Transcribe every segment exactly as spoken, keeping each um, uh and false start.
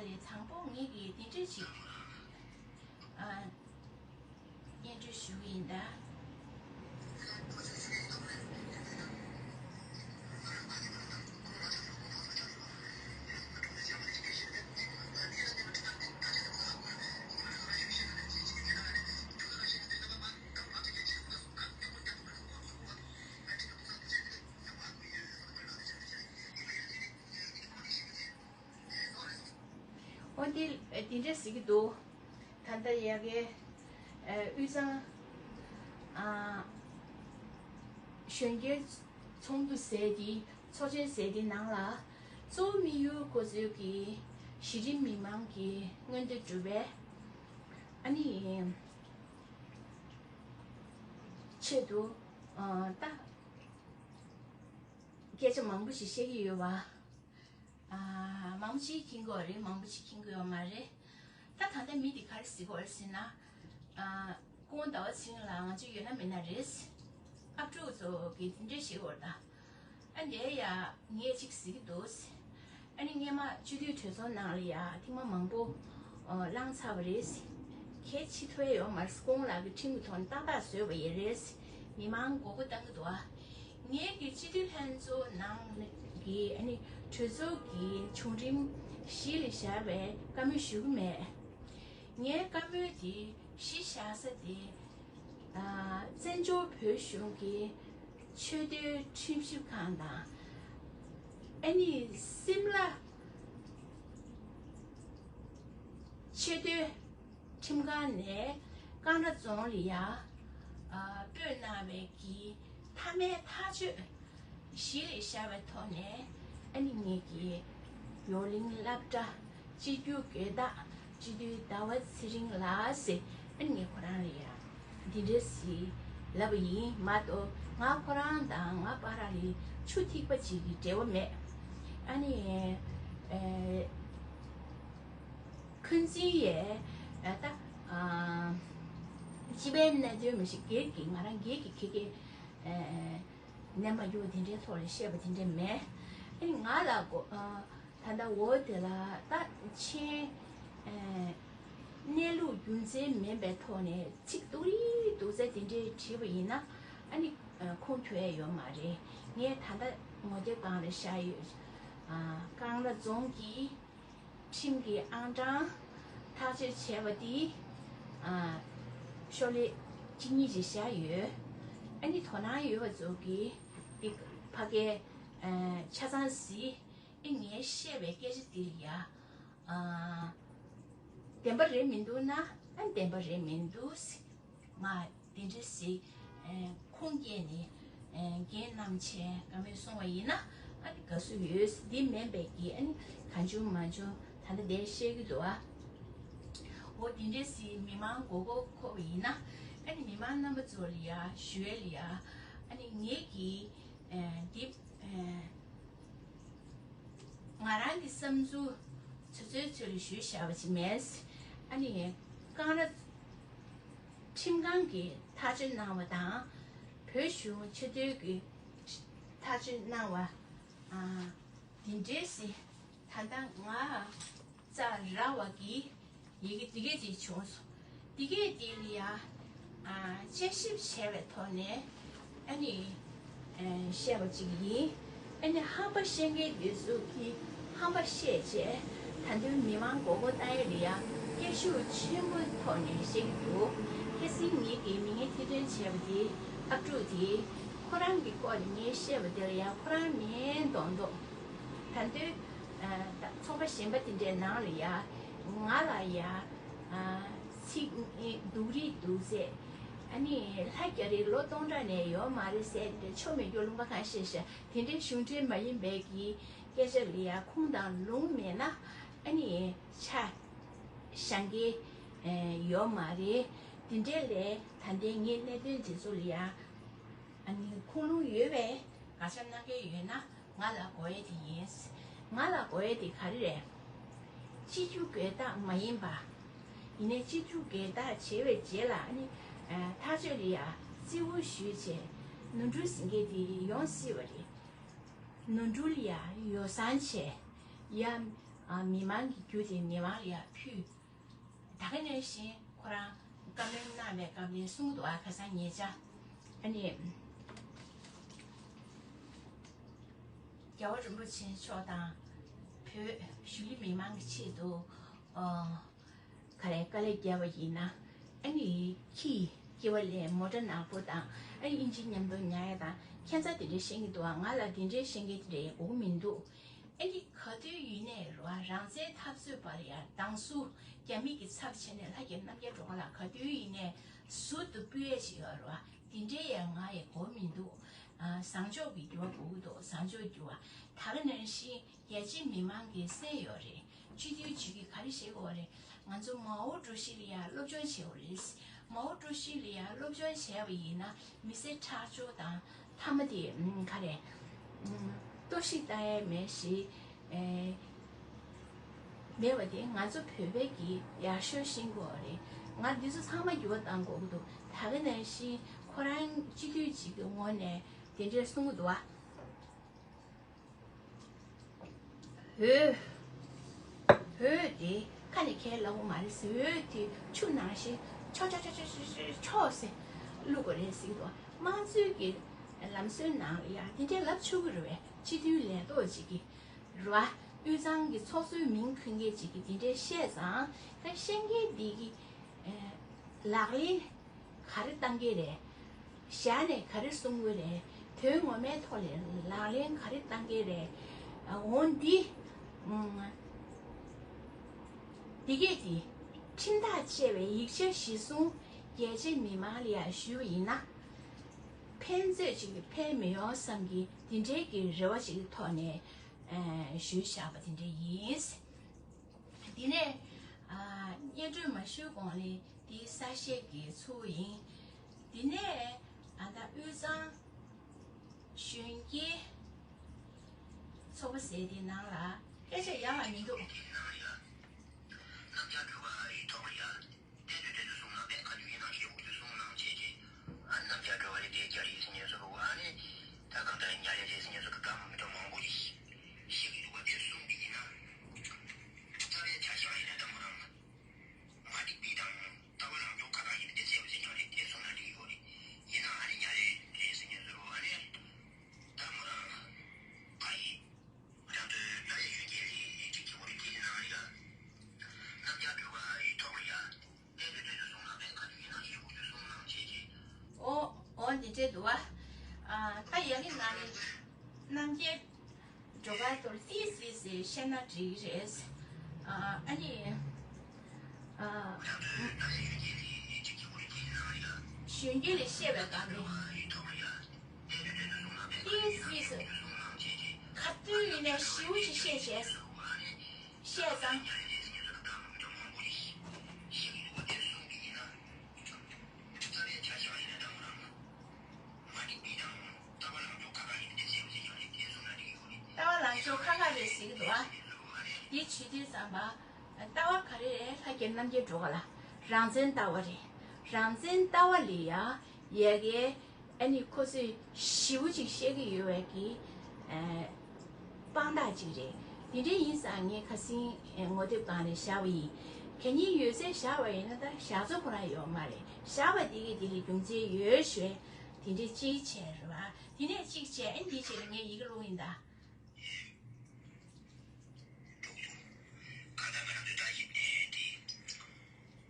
དང་པོ་ངེད་ཀྱིས་འདི་འདྲ་ཅིག་ཨ། སྙན་སྒྲོན་ཞུ་གི་ཡིན་ད། འོ་འདི་འདི་འདྲ་ཟེར་གྱི་འདུག་ད་ལྟ་ཡ་གི་དབུས་གཙང་གཞོན་སྐྱེས་ཚོགས་འདུ་ཟེར་དེ་ཚོགས་ཆེན་ཟེར་དེ་ནང་ལ་གཙོ་བོ་དམིགས་ཡུལ་ཁོ་ཚོའི་གི་གཞི་རིམ་མི་མང་གི་མངོན་འདོད་སྒྲུབ་པའི་ཨ་ནི་ཆེད་དུ་ད་སྐད་ཆ་མང་པོ་ཞིག་བཤད་ཀྱི་ཡོད་པ། ཨ། མང་པོ་ཅིག་མཁྱེན་གྱི་ཡོད་རེད། མང་པོ་ཅིག་མཁྱེན་གྱི་ཡོད་མ་རེད། ད་ད་ལྟ་མི་འདི་ག་རེ་ཟེར་གྱི་ཡོད་རེད་ཟེར་ན། ཨ། སྐུ་ངོ་ཟླ་བ་ཚེ་རིང་ལགས་ང་ཚོ་ཡོད་ན་མེད་ན་རེད། ཨབ་ཕྲུག་ཚོ་གིས་འདི་འདྲས་བཤད་ཀྱི་ཡོད་རེད་ད། ཨ་འདྲས་ཡ་ངས་ཅིག་ཟེར་གྱི་འདུག་ཨ་ནི་སྔས་མ་སྤྱི་འཐུས་གྲོས་ཚོགས་ནང་ལ་ཡ་ཐེངས་མ་མང་པོ་ཨ། ལངས་ཚར་བ་རེད། གལ་ཆེ་ཐུབ་ཡ་ཡོད་མ་རེད། སྐུ་ངོ་ལགས་ཀྱིས་ཁྲིམས་ཀྱི་ཐོག་ནས་ཏག་ཏག་བཟོས་པ་ཡིན་རེད། མི་མང་མགོ་སྐོར་བཏང་གི་འདུག་ཨ། ངེད་ཀྱི་སྤྱི་འཐུས་ལྷན་ཚོགས་ནང་གི་ཨ་ནི་གྲོས་ཚོགས་ཀྱི་བྱུང་རིམ་གཞི་ལ་བཞག་པའི་བཀའ་མོལ་ཞུ་གི་མེད། ངའི་བཀའ་མོལ་དེ་གཞི་བཞག་ས་དེ་ཨ། བཙན་བྱོལ་བོད་གཞུང་གི་ཆེས་མཐོའི་ཁྲིམས་ཞིབ་ཁང་དང་ཨ་ནི་སིམ་ལ་ཆེས་མཐོའི་ཁྲིམས་ཁང་ནས་ཀང་ར་རྫོང་ལ་ཡ་ཨ། སྤོས་གནང་བའི་གི་མཐའ་མའི་ཐག་གཅོད་གཞི་ལ་བཞག་པའི་ཐོག་ནས་ཨ་ནི་ངེད་ཀྱི་ཡོངས་གླིང་སློབ་གྲྭ་སྤྱི་འཐུས་དགོས་རྟགས་སྤྱི་འཐུས་ཟླ་བ་ཚེ་རིང་ལགས་ཟེར་ཨ་ནི་ངས་ཁོ་རང་ལ་ཡ་འདི་འདྲ་ཟེར་ལབ་པ་ཡིན་མ་གཏོགས་ང་ཁོ་རང་དང་ང་བར་ལ་ཆུ་ཐིགས་པ་གཅིག་གི་འབྲེལ་བ་མེད། ཨ་ནི་ཨེ། འཁོན་འཛིན་ཡས་ད་སྤྱི་པའི་གནད་དོན་མི་ཤེས་སྒེར་གྱི་ང་རང་སྒེར་གྱི་ཁེ་ཁེ་ནས་མ་འགྱུར་དེ་འདྲའི་ཐོག་ལ་བཤད་པ་དེ་འདྲ་མེད། ཨ་ནི་ང་ལ་གོ་ད་ལྟ་འོ་དེ་ལ་ད་ཆེན་གནས་ལུགས་རྒྱུ་མཚན་མིན་པའི་ཐོག་ནས་ཚིག་སྡུག་རིགས་སྡུག་ཚད་དེ་འདྲའི་བྲིས་པ་ཡིན་ན་ཨ་ནི་ཁུངས་འཁྱོལ་ཡ་ཡོད་མ་རེད། ངས་ད་ལྟ་ངོ་དེབ་སྒང་ལ་བཞག་ཡོད། ཀང་ར་རྫོང་གི་ཁྲིམས་ཀྱི་ཨང་གྲངས་ཐག་གཅོད་བྱས་པ་དེ་ཨ། ཤོག་ལྷེ་གཅིག་གཉིས་ཅིག་བཞག་ཡོད། ཨ་ནི་དོ་སྣང་ཡོད་པ་ཚོ་གིས་འདི་ཕ་གའི་ཨ། ཆ་ཚང་གཟིགས། ཨེ་ངས་བཤད་པའི་སྐད་ཆ་འདི་ལ་ཡ་ཨ། བདེན་པ་རེད་མི་འདུག་ན་ཨ་བདེན་པ་རེད་མི་འདུག་ང་དེ་འདྲ་ཞིག་ཨེ། ཁུངས་སྐྱེལ་ནས་ཨེ། རྒན་རྣམ་པས་བཀའ་མོལ་གསུངས་པ་ཡིན་ན་ཨ་ནི་དགའ་བསུ་ཡོད། འདི་མིན་པའི་གི་ཨ་ནི་གང་བྱུང་མང་བྱུང་ད་ལྟ་འདིར་བཤད་ཀྱི་འདུག་ཨ། འོ་དེ་འདྲ་ཞིག་མི་མང་མགོ་སྐོར་འཁོར་བ་ཡིན་ན་ཨ་ནི་མི་མང་རྣམ་པ་ཚོ་ལ་ཡ་ཞུ་ཡ་ལ་ཡ་ཨ་ནི་ངེད་ཀྱིས་ཨེ། འདི་ཨེ། ང་རང་གི་བསམ་ཚུལ་ཚོད་ཚོད་ཚོད་ལ་ཞུས་བཞག་པ་ཅིག་མེད། ཨ་ནི་ཀང་ར་ཁྲིམས་ཁང་གིས་ཐག་གཅོད་གནང་བ་དང་བོད་གཞུང་ཆེས་མཐོའི་གི་ཐག་གཅོད་གནང་བ་ཨ། འདི་འདྲས་སི་ད་ལྟ་ང་རྩ་ར་བ་གི་ཡི་གེ་འདི་གས་ཅིག་བྱུང་སོང་། འདི་གས་འདི་ལ་ཡ་ཨ། དཔྱད་ཞིབ་བྱས་པའི་ཐོག་ནས་ཨ་ནི་ཨ། བཤད་པ་ཅིག་ཡིན། ཨ་ནི་ཧམ་པ་བཤད་མཁན་འདི་ཚོ་གིས་ཧམ་པ་བཤད་བྱས་ད་དུང་མི་མང་མགོ་སྐོར་བཏང་ཡས་ལ་ཡ་སྐད་ཤུགས་ཆེན་པོའི་ཐོག་ནས་བཤད་ཀྱི་འདུག་ཁ་སང་ངེད་ཀྱིས་མི་ངན་ཐེར་འདོན་བྱས་པ་དེ་ཨབ་ཕྲུག་དེ་ཁོ་རང་གི་སྐོར་ལ་ངས་བཤད་པ་དེ་ལ་ཡ་ཁོ་རང་མིན་མདོག་མདོག་ད་དུང་ཨ། ཚོགས་པ་གཞན་པ་དེ་འདྲའི་ནང་ལ་ཡ་ང་ལ་ཡ་ཨ། ཚིག་སྡུག་རིགས་སྡུག་ཚད་ཨ་ནི་ལྷ་རྒྱ་རི་ལོ་སྟོང་ཕྲག་ནས་ཡོད་མ་རེད་ཟེར་ཏེ་ཆོ་མེད་རྒྱུ་ལུང་པ་གང་བཤད་ཤག་དེ་འདྲའི་གཞུང་འབྲེལ་མ་ཡིན་པའི་གི་སྐད་ཆ་ལ་ཡ་ཁུངས་དང་ལུང་མེད་ན་ཨ་ནི་ཆ་བཞག་མཁན་ཡོད་མ་རེད། དེ་འདྲའི་ལས་ད་ལྟའི་ངའི་གནད་དོན་དེ་ཚོ་ལ་ཡ་ཨ་ནི་ཁུངས་ལུང་ཡོད་པའི་དགག་བྱ་གནང་མཁན་ཡོད་ན་ང་ལ་གོ་ཡས་དེ་ཡིན། ང་ལ་གོ་ཡས་དེ་ག་རེ་རེད། སྤྱི་འཐུས་དགོས་རྟགས་མ་ཡིན་པ། ཡིན་ནའི་སྤྱི་འཐུས་དགོས་རྟགས་བྱས་པའི་རྗེས་ལ་ཨ་ནི་ཐག་གཅོད་ལ་ཡ་བརྩི་བཀུར་ཞུས་བྱས་ནོར་འཁྲུལ་ཟིན་མཁན་དེ་ཡོང་སྲིད་པ་རེད། ནོར་འཁྲུལ་ལ་ཡ་ཡོ་བསྲང་བྱས་ཡ་ ཨ། མི་མང་གི་རྒྱུ་དེ་མི་མང་ལ་ཡང་ཕུལ། ད་ག་ནང་བཞིན་ཁོ་རང་བཀའ་མོལ་གནང་བའི་སྐབས་ནས་གསུངས་འདུག་ཨ། ཁ་སང་ཉེ་ཆར་ཨ་ནི་རྒྱལ་བ་རིན་པོ་ཆེ་མཆོག་དང་བོད་གཞིས་ལུས་མི་མང་གི་ཆེད་དུ། ཨ། ག་རེ་དཀའ་ལས་བརྒྱབ་པ་ཡིན་ན། ཨ་ནི་ཁྱི་སྐྱེ་བ་ལས་མོ་ཊ་ནག་པོ་དང་། ཨ་ནི་ཨིན་ཇི་མཉམ་དུ་ཉར་ཡ་དང་ཁྱད་མཚར་དེ་འདྲ་ཤེས་ཀྱི་འདུག་ཨ། ང་ལ་དེ་འདྲའི་ཤེས་མཁན་དེ་འདྲ་དགོས་མི་འདུག་ཨ་ནི་ག་དུས་ཡིན་ནའི་རེད་བ། རང་བཙན་འཐབ་རྩོད་པ་ལ་ཡང་སྡང་ཟུག་རྒྱ་མི་གི་ཚབ་བྱས་ནས་ལྷ་རྒྱལ་རྣམ་རྒྱལ་སྒྲོལ་དཀར་ལགས་ག་དུས་ཡིན་ནའི་ཟུར་དུ་སྤུད་ཡས་ཅིག་ཡོད་རེད་བ། དེ་འདྲའི་ཡང་ང་ཡི་དགོས་མི་འདུག་ཨ། བཟང་ཕྱོགས་ཀྱི་འགྱུར་བ་དགོས་ཀྱི་འདུག་བཟང་ཕྱོགས་འགྱུར་བ། ད་ག་ནང་བཞིན་རྒྱལ་སྤྱིའི་མི་མང་གིས་གསན་ཡོད་རེད། སྤྱི་འཐུས་ཅིག་གིས་ག་རེ་བཤད་ཀྱི་ཡོད་རེད། ང་ཚོ་མའོ་ཀྲུའུ་ཞི་ལ་ཡང་སློབ་སྦྱོང་བྱེད་དགོས་རེད། མའོ་ཀྲུའུ་ཞི་ལ་ཡང་སློབ་སྦྱོང་བྱས་པ་ཡིན་ན་མི་སེར་ཁྲག་སྦྱོར་དང་མཐའ་མ་དེ་ཨུམ་ག་རེ་ཨུམ་གཏོར་བཤིག་བཏང་ཡས་མེད་ཞིག་ཨེ། མེད་པ་དེ་ང་ཚོ་བོད་པའི་གི་ཡག་ཤོས་ཤེས་དགོས་རེད། ང་འདི་ཚོ་ཚང་མ་འགྱུར་བ་གཏང་དགོས་ཀྱི་འདུག་ད་ག་ནང་བཞིན་ཁོ་རང་སྤྱི་འཐུས་ཅིག་གི་ངོས་ནས་དེ་འདྲས་གསུང་གི་འདུག་བ། འོད། འོད་དེ་ཁ་ནས་ཁས་ལེན་གྱི་མ་རེད་ཟེར། འོད་དེ་ཆུ་ནང་བཞིན་ཆོག་ཆོག་ཆོག་ཆོག་ཆོག་ཟེར་བླུག་དགོས་རེད་ཟེར་གྱི་འདུག་དམངས་གཙོའི་གི་ལམ་སྲོལ་ནང་ལ་ཡང་དེ་འདྲའི་ལབ་ཆོག་གི་རེད་བས། སྤྱི་འཐུས་ལས་ཐོག་ཅིག་གིས་རེད་བ། དབུས་གཙང་གི་ཚོགས་གཙོའི་མིང་འཁོད་མཁན་ཅིག་གིས་དེ་འདྲའི་བཤད་ཙང་། ད་བཤད་མཁན་འདི་གི་ཨེ། ལག་ལེན་ག་རེ་བཏང་གི་རེད། ཞལ་ནས་ག་རེ་གསུང་གི་རེད། དོན་ངོ་མའི་ཐོག་ལ་ལག་ལེན་ག་རེ་བཏང་གི་རེད། འོ་འདི། ཨུམ། འདི་གས་དེ་ཁྲིམས་ཐག་བཅད་པའི་ཡིག་ཆ་གཞིར་བཟུང་རྒྱལ་སྤྱིའི་མི་མང་ལ་ཡང་ཞུས་པ་ཡིན་ན། ཕན་ཚོད་ཅིག་ཕན་མི་ཡོང་བསམ་གྱི་དེ་འདྲའི་གི་རེ་བ་ཅིག་གི་ཐོག་ནས་ཨེ། ཞུས་བཞག་པ་དེ་འདྲ་ཡིན། དེ་ནས་ཨ། སྙན་སྒྲོན་མ་ཞུས་གོང་ལ་དེའི་གསལ་བཤད་ཀྱི་ཚུལ་ཡིན། དེ་ནས་ཨ། ད་དབུས་གཙང་གཞོན་སྐྱེས་ཚོགས་པ་ཟེར་དེའི་ནང་ལ་སྐད་ཆ་ཡང་ལ་མི་འདུག་རྣམ་རྒྱལ་སྒྲོལ་དཀར་ཡི་ཐོག་ལ་ཡ། གཏན་དུ་གཏན་དུ་གསུང་གནང་བས་བཀའ་འགྱུར་ཡིན་ནམ་ཞེས་འུར་དུ་གསུང་གནང་བྱས་རྗེས། ཨ། རྣམ་རྒྱལ་སྒྲོལ་དཀར་ལས་དེ་རྒྱ་རིགས་སི་ཉན་སོ་རུ་ཨ་ནི། ད་གང་ལྟར་ཉ་རེ་རེ་སི་ཉན་སོ་གི་དགའ་མོ་མི་འདྲ་མང་པོ་ཞིག་ཞིག་གི་འདུག་པ་དེ་གསུང་གི་ཡིན་ན། རྩ་བའི་ཆ་བཞག་ཡིན་ན་ད་མོ་རང་མ་འགྲིག་པའི་དང་ལྟ་བ་ལངས་ཕྱོགས་ཁ་ཁ་ཡིན་ན་དེ་གསལ་པོ་ཟེར་ཀྱང་རེད། དེ་གསུང་ན་འགྲིག་ཡོད་རེད། ཡིན་ན་ཨ་ནི་ཉ་རེ་རེ་སི་ཉན་སོ་རུ་ཨ་ནི། ད་མོ་རང་ཁ་ཡིན། རང་ཚོའི་རྣ་བའི་གཞོན་སྐྱེས་ལ་ཡིག་ཆ་སྐྱིད་པོ་རེ་དེའི་ནང་ལ་ཡ། རྣམ་རྒྱལ་སྒྲོལ་དཀར་ཡི་ཐོག་ལ་ཡ། གཏན་དུ་གཏན་དུ་གསུང་གནང་བས་བཀའ་འགྱུར་ཡིན་ནམ་ཞེས་འུར་དུ་གསུང་གནང་བྱས་རྗེས། ཨོ། ཨོ། འདི་འདྲས་འདུག་བ། ཨ། ད་ཡ་གི་ནང་ནས་རྣམ་རྒྱལ་སྒྲོལ་དཀར་ཐོག་ཏོག་ཙམ་ཞིག་བཤད་ན་འགྲིག་གི་རེད། ཨ། ཨ་ནི། ཨ། གཞོན་སྐྱེས་ལ་བཤད་པའི་སྒང་ནས། ཏོག་ཙམ་ཁ་ཏོན་ཡིན་ནའི་ཞེ་པོ་ཅིག་བཤད་བྱས། བཤད་ཙང་། ལྟ་བ་ལངས་ཕྱོགས་ཁ་ཁ་རེད་ཟེར་གྱི་འདུག་ཨ། འདི་བྱེད་དུས་ཙམ་པ། ལྟ་བ་ག་རེ་རེད། ལྷ་རྒྱལ་རྣམ་རྒྱལ་སྒྲོལ་དཀར་ལགས། རང་བཙན་ལྟ་བ་རེད། རང་བཙན་ལྟ་བ་ལ་ཡ་ཡ་གི། ཨ་ནི་ཁོ་ཚོས་ཞེ་པོ་ཅིག་བཤད་ཀྱི་ཡོད་པའི་གི། ཨ། དཔང་རྟགས་ཅིག་རེད། དེ་འདྲ་ཡིན་ཙང་ངས་ཁ་སང་ངོ་དེབ་སྒང་ལ་བཞག་པ་ཡིན། གད་སྙིགས་ཡོད་ཚད་བཞག་པ་ཡིན་ན་ད་བཞག་རྩ་ཁོ་རང་ཡོད་མ་རེད། བཞག་པ་དེ་གི་དེ་ལ་རྒྱུ་མཚན་ཡོད་ཞུས། དེ་འདྲ་གཅིག་བྱས་རེད་བ། དེ་ནས་གཅིག་བྱས། ཨ་ནི་དེའི་རྗེས་ལ་ངས་ཡི་གེ་བླུགས་ཡིན་ད། གང་ལྟར་ང་རང་ཚོའི་བཀྲ་ཤིས་པའི་དེ།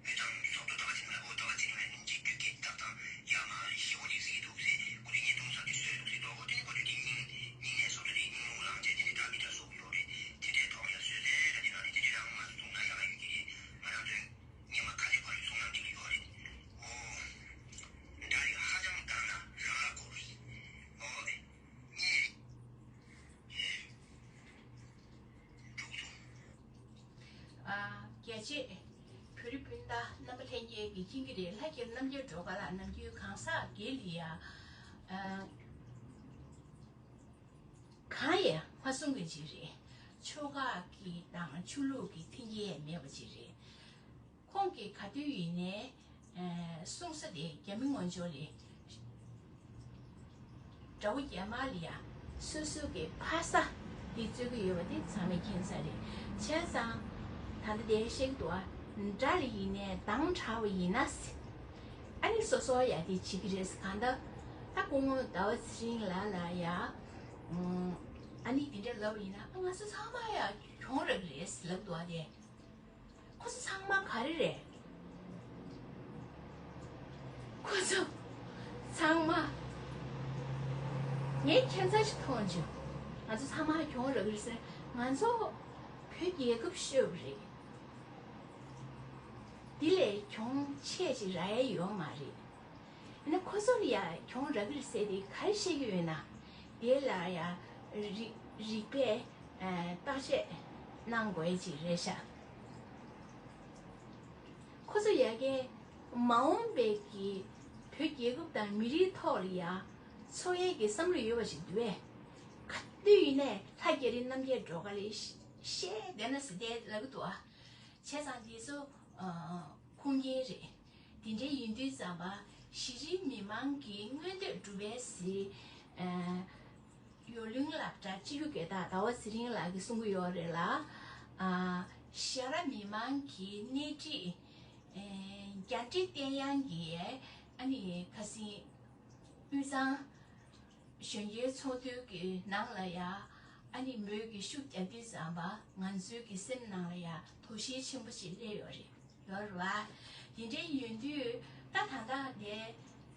མི་དང་ཚོགས་གཙོ་ཟླ་བ་ཚེ་རིང་ལགས་ཀྱིས་ཟླ་བ་ཚེ་རིང་ལགས་སྙིང་རྗེ་རྒྱུད་སྐྱེས་རྟགས་དང་ཡ་མ་ཞེ་པོ་ཅིག་གཟིགས་འདུག་ཟེར། ཁོ་ཚོས་བརྙན་ཐུང་གསར་དུ་བཟོས་འདུག་ཟེར། ལོ་གོ་དེ་ནི་ཁོ་ཚོས་དེ་སྙིང་སྙིང་ནས་སོ་སོ་དེ་སྙིང་རླུང་ལངས་བྱས་དེ་ནི་འདྲ་མི་འདྲ་བཟོ་གི་ཡོད་རེད། དེ་འདྲའི་ཐོག་ཡ་བཟོས་ཚེ་ད་དེ་རང་ནི་དེ་འདྲའི་རང་མ་བཟུང་ན་ཡག་ག་ཡོད་ཀྱི་རེད། ང་རང་ཚོའི་སྔོན་མ་ཁ་ལས་ཕར་ལ་གསུང་གནང་བྱེད་ཀྱི་ཡོད་རེད། ཨོ། འདྲ་རིགས་ཧ་ཅང་དགའ་ན་རང་ལ་གོ་རེད། ཨོ། གཉིས་རེད། འགྲོ་གི་འདུག་ཨ། རྒྱལ་གཅེས་བོད་རིགས་སྤུན་ཟླ་རྣམ་པ་ལྷན་རྒྱས་ཀྱིས་མཁྱེན་གྱི་རེད། ལྷ་རྒྱལ་རྣམ་རྒྱལ་སྒྲོལ་དཀར་ལགས་ནམ་རྒྱུན་གང་ཟག་སྒེར་ལ་ཡ། ཨ། གང་ཡང་མ་གསུང་མཁན་ཅིག་རེད། ཆོལ་ཁ་གི་དང་ཆོས་ལུགས་ཀྱི་འཐེན་འཁྱེར་མེད་པ་ཅིག་རེད། ཁོང་གིས་ག་དུས་ཡིན་ནའི་ཨ་གསུང་ས་དེ་རྒྱ་མི་ངོས་ཕྱོགས་ལ། དགྲ་བོ་རྒྱ་དམར་ལ་ཡ་སོ་སོ་གི་ཕ་ས་ འདི་རྩོད་ཀྱི་ཡོད་པ་དེ་ཚང་མས་མཁྱེན་ས་རེད། བྱས་ཙང་ད་ལྟ་དེ་བཤད་ཀྱི་འདུག་ཨ། དགྲ་ལ་ཡིན་ནའི་སྡང་དྲགས་པ་ཡིན་ན། ཨ་ནི་སོ་སོ་ཡ་དེ་བྱེད་ཀྱི་རེད། གང་ལྟར་ད་སྐུ་ངོ་ཟླ་བ་ཚེ་རིང་ལགས་ལ་ཡ། ཨ་ནི་དེ་འདྲ་ལབ་པ་ཡིན་ན། ཨ། ང་ཚོ་ཚང་མ་ཡ་གྱོང་རག་གི་རེད་ལབ་འདུག་ཨ། དེ། ཁོ་ཚོ་ཚང་མ་ག་རེ་རེད། ཁོ་ཚོ་ཚང་མ། ངས་ཁྱད་མཚར་ཞིག་མཐོང་བྱུང་། ང་ཚོ་ཚང་མ་གྱོང་རག་གི་རེད་ཟེར། ང་ཚོ་བོད་རྒྱལ་ཁབ་ཤོར་བ་རེད། འདི་ལས་གྱོང་ཆེ་ཅིག་རག་ཡ་ཡོད་མ་རེད། ཡིན་ན་ཁོ་ཚོ་ལ་ཡ་གྱོང་རག་གི་རེད་ཟེར་དེ་ག་རེ་བཤད་ཀྱི་ཡོད་ན། དེ་ལ་ཡ་རིག་རིག་པས་བརྟག་དཔྱད་གནང་དགོས་ཡ་ཅིག་རེད་ཤག་ཁོ་ཚོ་ཡ་གའི་མ་འོངས་པའི་གི་བོད་རྒྱལ་ཁབ་དང་མི་རིགས་ཐོག་ལ་ཡ་འཚོ་ཡས་ཀྱི་བསམ་བློ་ཡོད་པ་ཞིག་འདུག་པས། ག་དུས་ཡིན་ནའི་ལྷ་རྒྱ་རི་རྣམ་རྒྱལ་སྒྲོལ་དཀར་ལ་བཤད་བསྡད་ན་ཟེར་དེ་ལབ་ཀྱི་འདུག་ཨ། བྱས་ཙང་དེ་ཚོ་ཁུངས་སྐྱེལ་རེད། དེ་འདྲའི་ཡིན་དུས་ཙམ་པ་གཞི་རིམ་མི་མང་གི་མངོན་འདོད་སྒྲུབ་པའི་གཟི། ཨ། ཡོ་ལིང་སློབ་གྲྭ་སྤྱི་ཁྱབ་དགེ་རྟགས་ཟླ་བ་ཚེ་རིང་ལགས་ཀྱིས་གསུང་གི་ཡོད་རེད་ལ། ཨ། ཤ་ར་མི་མང་གི་སྣེ་ཁྲིད། ཨེ། རྒྱ་འདྲེ་བསྟན་དབྱངས་ཀྱིས་ཨ་ནི་ཁ་སང་དབུས་གཙང་གཞོན་སྐྱེས་ཚོགས་འདུ་གི་ནང་ལ་ཡ། ཨ་ནི་མོས་ཀྱིས་ཤུགས་རྒྱག་དུས་ཙམ་པ་ང་ཚོའི་གི་སེམས་ནང་ལ་ཡ་དོགས་གཞི་ཆེན་པོ་ཞིག་སླེབས་ཡོད་རེད། ཡོད་རེད་བ། དེ་འདྲའི་ཡིན་དུས་ད་ད་ལྟ་དེ་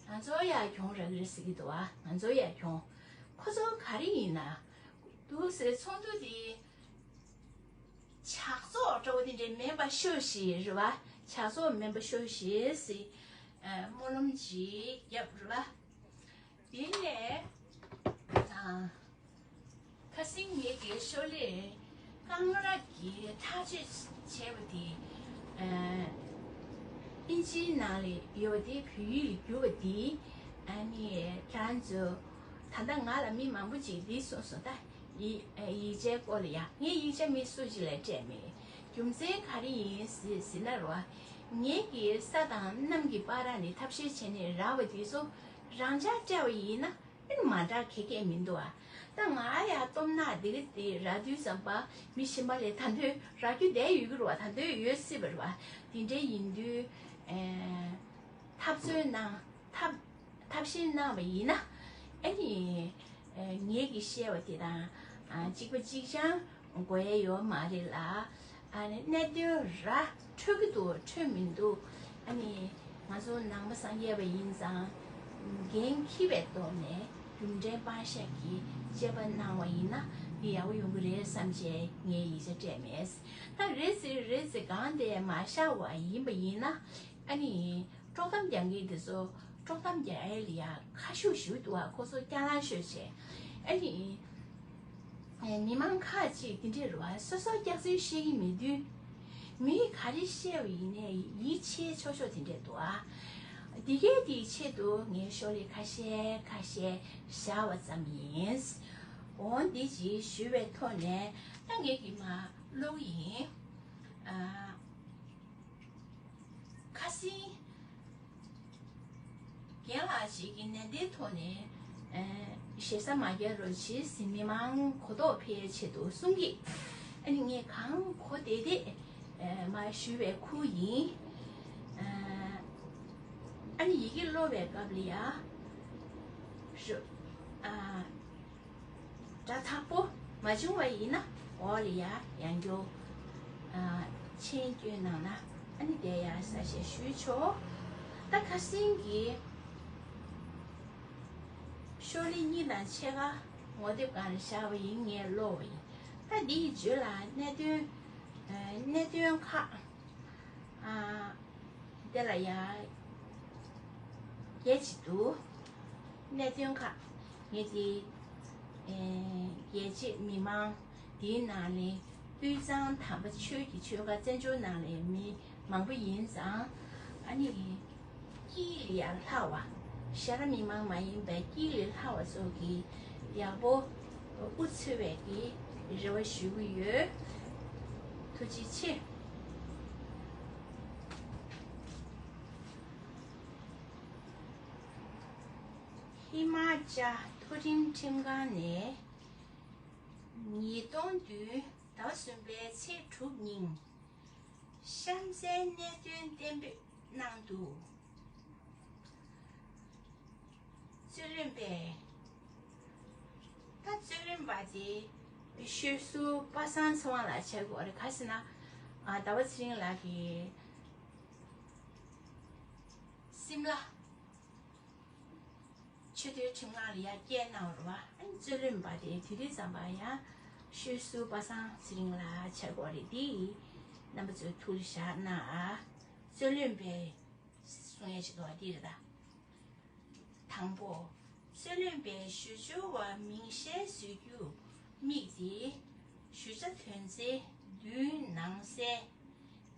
ང་ཚོ་ཡ་གྱོང་རག་གི་རེད་ཟེར་གྱི་འདུག་བ། ང་ཚོ་ཡ་གྱོང་། ཁོ་ཚོ་ག་རེ་ཡིན་ན། འདུག་སེ་ཚོགས་འདུ་དེ་ཇག་ཚོགས་འདྲ་བོ་དེ་འདྲའི་མེད་པ་ཤོག་ཤིག་རེད་བ། ཇག་ཚོགས་མེད་པ་ཤོག་ཤིག་ཟེར་སྨོན་ལམ་ཅིག་བརྒྱབ་རེད་བ། དེ་ནས་ཨ། ཁ་སང་ངེད་ཀྱི་ཤོ་ལོ་ཀ་ཀང་ར་གིས་ཐག་གཅོད་བྱས་པ་དེ། ཨ། ཨིན་ཇིའི་ནང་ལ་ཡོད་པ་དེ་བོད་ཡིག་ལ་བསྒྱུར་བ་དེ། ཨ་ནི་ཁྱེད་རང་ཚོ། ད་ལྟ་ང་ལ་མི་མང་པོ་ཅིག་འདི་གསུངས་སོང་། ད་ཡིག་ཡིག་ཆའི་སྐོར་ལ་ཡ། ངས་ཡིག་ཆ་མི་སུ་ཅིག་ལ་སྤྲད་མེད། རྒྱུ་མཚན་ག་རེ་ཡིན་ཟེར་ཟེར་ན་རོ། ངེད་ཀྱི་ས་དང་གནམ་གྱི་བར་ནས་ཐབས་ཤེས་བྱས་ནས་རག་པ་དེ་ཚོ་རང་འཇགས་སྤྲད་པ་ཡིན་ན། ཨེ། མ་འདྲ་ག་གེ་མི་འདུག་ཨ། ད་ང་ཡ་སྟོབས་ན་འདི་ག་དེ་རག་དུས་ཙམ་པ་མི་གཞན་པ་ལས་ད་དུང་རག་རྒྱུ་བསྡད་ཡོད་ཀྱི་རེད་བ། ད་དུང་ཡོད་སྲིད་པ་རེད་བ། དེ་འདྲ་ཡིན་དུས། ཨེ། ཐབས་བརྩོན་གནང་། ཐབས་ཐབས་ཤེས་གནང་བ་ཡིན་ན། ཨ་ནི་ངེད་ཀྱིས་བཤད་པ་དེ་དང་གཅིག་པ་གཅིག་རྐྱང་དགོས་ཡ་ཡོད་མ་རེད་ལ། ཨ་ནི་གནད་དོན་ར་འཕྲོད་ཀྱི་འདུག་འཕྲོད་མི་འདུག་ཨ་ནི་ང་ཚོ་ནང་པ་སངས་རྒྱས་པ་ཡིན་ཙང་། འགན་འཁྱེར་བའི་ཐོག་ནས་རྒྱུ་འབྲས་སྤང་བཤད་ཀྱི་དཔྱད་པ་གནང་བ་ཡིན་ན་འདི་ཡག་པོ་ཡོང་གི་རེད་བསམ་བྱས་ངས་ཡིག་ཆ་སྤྲད་མེད། ད་རེད་ཟེར་རེད་ཟེར་སྒང་དེ་མ་བཞག་པ་ཡིན་པ་ཡིན་ན། ཨ་ནི་དཀྲོག་གཏམ་རྒྱག་མཁན་དེ་ཚོ་དཀྲོག་གཏམ་རྒྱག་ཡས་ལ་ཡ་ཁ་ཤུགས་ཞུ་འདུག་བ། ཁོ་ཚོ་སྐྱག་ལང་ཤོད་བྱས། ཨ་ནི་མི་མང་ཁག་ཅིག་དེ་འདྲས་རེད་བ། སོ་སོ་སྐྱག་རྫུན་བཤད་ཀྱི་མེད་དུས། མིས་ག་རེ་བཤད་པ་ཡིན་ནའི་ཡིད་ཆེས་ཆོག་ཆོག་དེ་འདྲས་འདུག་ཨ། འདི་གའི་དེའི་ཆེད་དུ་ངས་ཤོ་ལོ་ཁ་ཤས་ཁ་ཤས་བཞག་པ་ཙམ་ཡིན། འོ་འདི་ཅིག་ཞུ་བའི་ཐོག་ནས་ད་ངས་ཀྱིས་མར་ཀློག་གི་ཡིན། ཨ། ཁ་སང་རྒན་ལགས་ཤིག་གིས་ནན་ཏན་ཐོག་ནས་ཨ་ཞེ་ས་མ་རྒྱག་རོགས་བྱེད་ཟེར། མི་མང་གོ་རྟོགས་འཕེལ་ཆེད་དུ་གསུང་གི། ཨ་ནི་ངས་གང་གོ་བདེ་བདེ་ཨ་མར་ཞུ་བའི་ཁུལ་ཡིན། ཨ་ཨ་ནི་ཡི་གེ་ཀློག་པའི་སྐབས་ལ་ཡ། རུ། ཨ། སྒྲ་དག་པོ་མ་བྱུང་བ་ཡིན་ན་འོག་ལ་ཡ་ཡང་བསྐྱར་ཨ་མཆན་བསྐྱོན་གནང་ན་ཨ་ནི་དེ་ཡ་ས་ཞེས་ཞུས་ཆོག་ད་ཁ་སང་གི་ཤོ་ལོ་གཉིས་དང་ཕྱེད་ཀ་ངོ་དེབ་སྒང་ལ་བཞག་པ་ཡིན། ངས་ཀློག་པ་ཡིན། ད་འདིའི་བརྗོད་ལ་གནད་དོན་ཨ་གནད་དོན་ཁག་ཨ། དེ་ལ་ཡ་རྒྱས་ཅིག་འདུག་གནད་དོན་ཁག་ངས་དེ་ཨེ་རྒྱལ་གཅེས་མི་མང་དེའི་ནང་ནས་དབུས་གཙང་དམ་པ་ཆོས་ཀྱི་ཆོལ་ཁ་བཙན་བྱོལ་ནང་ལ་མི་མང་པོ་ཡིན་ཙང་། ཨ་ནི་དཀྱིལ་ལ་ཡ་ལྷག་པ། ཤ་ར་མི་མང་མ་ཡིན་པའི་དཀྱིལ་ལ་ལྷག་པ་ཚོ་གི་ཡག་པོ་དབུ་འཚོས་པའི་གི་རེ་བ་ཞུ་གི་ཡོད། ཐུགས་རྗེ་ཆེ། ཧི་མ་ཅལ་མཐོ་རིམ་ཁྲིམས་ཁང་ནས་ ཉིས་སྟོང་བདུན་ཟླ་བ་གསུམ་པའི་ཚེས་དྲུག་ཉིན་གཤམ་གསལ་གནད་དོན་གཏན་འབེབས་གནང་འདུག་རྩོད་ལེན་པས། ད་རྩོད་ལེན་པ་དེ་ཤོད་སུ་པ་སངས་ཚེ་དབང་ལགས་བྱེད་དགོས་རེད། ག་ཟེར་ན། ཨ། ཟླ་བ་ཚེ་རིང་ལགས་ཀྱིས་སིམ་ལ་ཆེས་མཐོའི་ཁྲིམས་ཁང་ལ་ཡར་བསྐྱལ་གནང་བ་རེད་པ། ཨ་ནི་རྩོད་ལེན་པ་དེ་དེ་དུས་ཙམ་པ་ཡང་ཤོད་སུ་པ་སངས་ཚེ་རིང་ལགས་བྱེད་དགོས་རེད། དེ་རྣམ་པ་ཚོས་ཐུགས་ལ་བཞག་གནང་ཨ། རྩོད་ལེན་པས་གསུང་ཡས་ཅིག་འདུག་པ། འདི་རེད་ད། དང་པོ། རྩོད་ལེན་པས་ཞུ་སྦྱོར་བ་མིང་གཞན་བཟོ་རྒྱུར་དམིགས་ཏེ། ཞུ་བྱ་དོན་ཚན་བདུན་ནང་གསལ་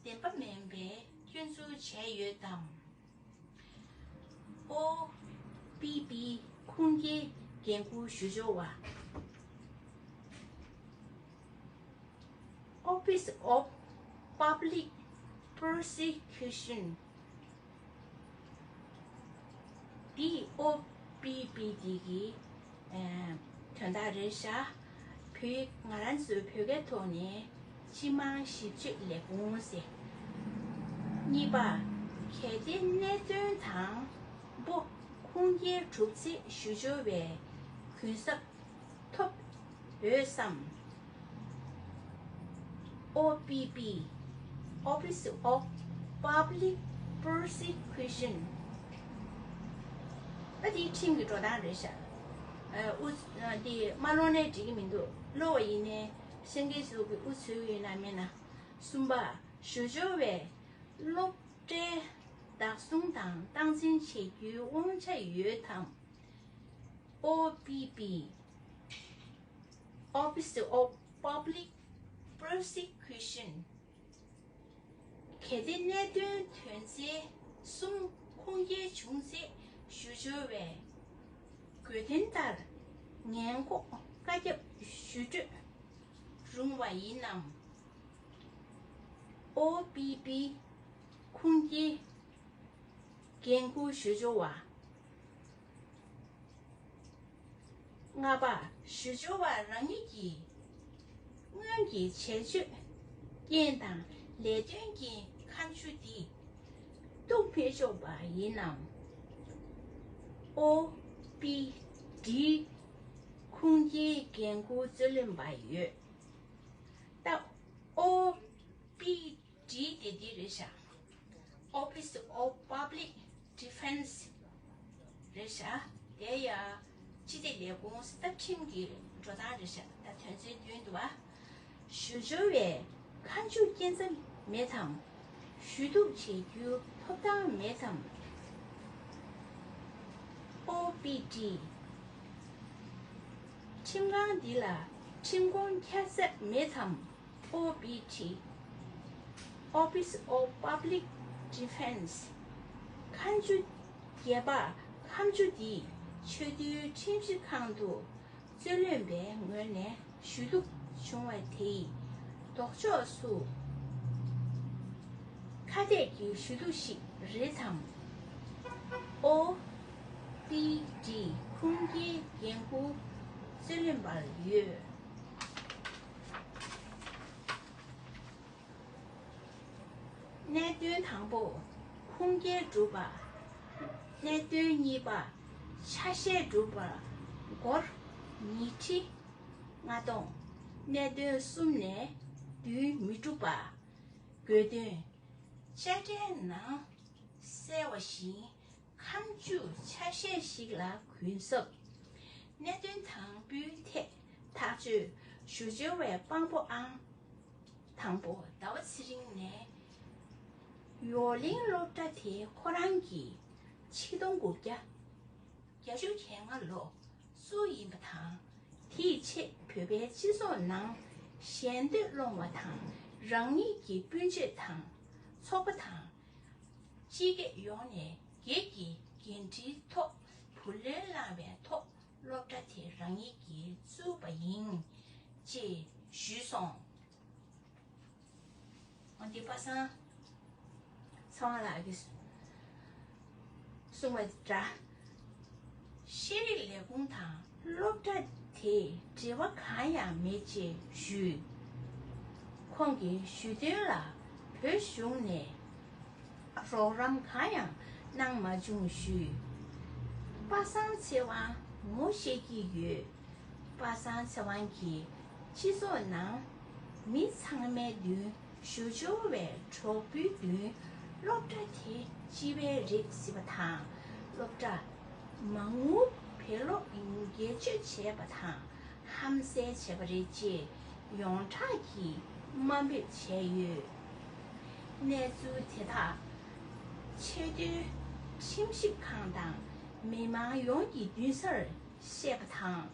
བདེན་པ་མིན་པའི་སྐྱོན་འཛུགས་བྱས་ཡོད་དམ། ཨོ་པི་པི་ཁུངས་སྐྱེལ་འགན་འཁུར་ཞུ་སྦྱོར་བ། Office of Public Prosecution། འདི་ཨོ་པི་པི་འདི་གི་ཨ་དོན་དག་རེད་ཤག་བོད། ང་རང་ཚོའི་བོད་སྐད་ཐོག་ནས་སྤྱི་དམངས་ཞིབ་དཔྱོད་ལས་ཁུངས་ཟེར། གཉིས་པ། གལ་ཏེ་གནད་དོན་དང་པོ་ཁུངས་སྐྱེལ་གྲུབ་ཚེ་ཞུ་སྦྱོར་བའི་གུན་གསབ་ཐོབ་ཡོད་སམ། ཨོ་པི་པི། Office of Public Prosecution། ཨ། འདི་ཁྲིམས་ཀྱི་འགྲོ་སྟངས་རེད་ཤག་ཨ། འདི་མ་ཀློག་ནའི་འགྲིག་གི་མི་འདུག་ཀློག་པ་ཡིན་ནའི་ཤེས་མཁན་ཚོ་གིས་འུ་ཚོའི་ཡོད་ན་མེད་ན། གསུམ་པ། ཞུ་སྦྱོར་བས་སློབ་གྲྭའི་བདག་བཟུང་དང་སྟངས་འཛིན་བྱེད་རྒྱུའི་དབང་ཆ་ཡོད་དམ། ཨོ་པི་པི། Office of Public Prosecution། གལ་ཏེ་གནད་དོན་དོན་ཚན་གསུམ་ཁུངས་སྐྱེལ་བྱུང་ཚེ་ཞུ་སྦྱོར་བས་དགོས་དོན་ལྟར་ངན་འགོག་བཀའ་ཁྱབ་ཞུ་སྤྲོད་རུང་བ་ཡིན་ནམ། ཨོ་པི་པི་ཁུངས་སྐྱེལ་འགན་འཁུར་ཞུ་སྦྱོར་བ། ལྔ་པ། ཞུ་སྦྱོར་བ་རང་ཉིད་ཀྱིས་སྔོན་གྱི་བྱས་སྤྱོད་རྐྱེན་དང་ལས་དོན་གྱི་ཁ་མཆུ་འདི་གཏུག་མི་ཆོག་པ་ཡིན་ནམ། ཨོ་པི་ཌི་ཁུངས་སྐྱེལ་འགན་འཁུར་རྩོད་ལེན་པ་ཡོད། ད་ཨོ་པི་ཌི་དེ་འདི་རེད་ཤག Office of Public Defense། རེད་ཤག་དེ་ཡང་སྤྱི་བདེ་ལས་ཁུངས་ཟེར། ད་ཁྲིམས་ཀྱི་འགྲོ་སྟངས་རེད་ཤག་ད་དོན་ཚན་བདུན་འདུག་པ། ཞུ་སྦྱོར་བའི་ཁ་མཆུ་རྐྱེན་རྩ་མེད་དམ། ཞུ་གཏུག་བྱེད་རྒྱུའི་ཐོབ་ཐང་མེད་དམ། ཨོ་པི་ཌི། ཁྲིམས་ཁང་འདི་ལ་ཁྲིམས་ཁང་ཁྱད་མཚར་མེད་དམ། ཨོ་པི་ཌི། Office of Public Defense། ཁ་མཆུ། རྒྱས་པར་ཁ་མཆུ་འདི་ཆེས་མཐོའི་ཁྲིམས་ཞིབ་ཁང་དུ་རྩོད་ལེན་པའི་ངོས་ནས་ཞུ་གཏུག་བྱུང་བ་དེའི་ལྡོག་ཕྱོགས་སུ་ཁ་གཏད་ཀྱི་ཞུ་གཏུག་ཞིག་རེད་དམ། ཨོ་པི་ཌི་ཁུངས་སྐྱེལ་འགན་འཁུར་རྩོད་ལེན་པར་ཡོད། གནད་དོན་དང་པོ་ཁུངས་སྐྱེལ་གྲུབ་པ། གནད་དོན་གཉིས་པ་ཆ་ཤས་གྲུབ་པ། སྒོར་ཉིས་ཁྲི་ལྔ་སྟོང་། གནད་དོན་གསུམ་ནས་བདུན་མི་གྲུབ་པ། དགོས་དོན། དཔྱ་ཁྲལ་ནང་གསལ་བ་བཞིན་ཁ་མཆུ་ཆ་ཤས་ཤིག་ལ་གུན་གསབ། གནད་དོན་དང་པོའི་ཐད་ཐག་གཅོད་ཞུ་སྦྱོར་བའི་དཔང་པོ་ཨང་དང་པོ་ཟླ་བ་ཚེ་རིང་ནས་ཡོ་གླིང་སློབ་གྲྭ་དེ་ཁོ་རང་གི་ཆིག་སྟོང་དགུ་བརྒྱ་བརྒྱད་ཅུ་གྱ་ལྔ་ལོ་བཙུགས་ཡིན་པ་དང་། དེའི་ཆེད་བོད་པའི་སྤྱི་ཚོགས་ནང་ཞལ་འདོན་སློང་བ་དང་། རང་ཉིད་ཀྱི་སྤུན་མཆེད་དང་ཚོགས་པ་དང་། སྤྱི་སྒེར་ཡོངས་ནས་སྒེར་གྱི་འགན་འཁྲིའི་ཐོག་བུ་ལོན་བླངས་པའི་ཐོག་སློབ་གྲྭ་དེ་རང་ཉིད་ཀྱིས་བཙུགས་པ་ཡིན་ཅེས་ཞུས་སོང་། འོ་འདི་པ་སངས་ཚེ་དབང་ལགས་ཀྱིས་གསུངས་པ་འདྲ། ཤེས་རིག་ལས་ཁུངས་དང་སློབ་གྲྭ་ དེས་འབྲེལ་བ་གང་ཡང་མེད་ཅེས་ཞུས། ཁོང་གིས་ཞུ་དོན་ལ་བོད་གཞུང་ནས་རོགས་རམ་གང་ཡང་གནང་མ་བྱུང་ཞུས། པ་སངས་ཚེ་དབང་ངོ་ཤེས་ཀྱི་ཡོད། པ་སངས་ཚེ་དབང་གིས་སྤྱི་ཚོགས་ནང་མི་ཚང་མའི་མདུན་ཞུ་སྦྱོར་བའི་གྲོགས་པོའི་མདུན་སློབ་གྲྭ་དེ་སྤྱི་པའི་རེད་ཟེར་བ་དང་། སློབ་གྲྭ་མ་དངུལ་བེད་སྤྱོད་བྱས་པ་དང་ཧམ་བཟས་བྱས་པ་རེད་ཅེས་ཡོངས་གྲགས་ཀྱིས་དམའ་འབེབས་བྱས་ཡོད། གནས་ཚུལ་དེ་དག་ཆེས་མཐོའི་ཁྲིམས་ཞིབ་ཁང་དང་མི་མང་ཡོངས་ཀྱི་མདུན་སར་བཤད་པ་དང་།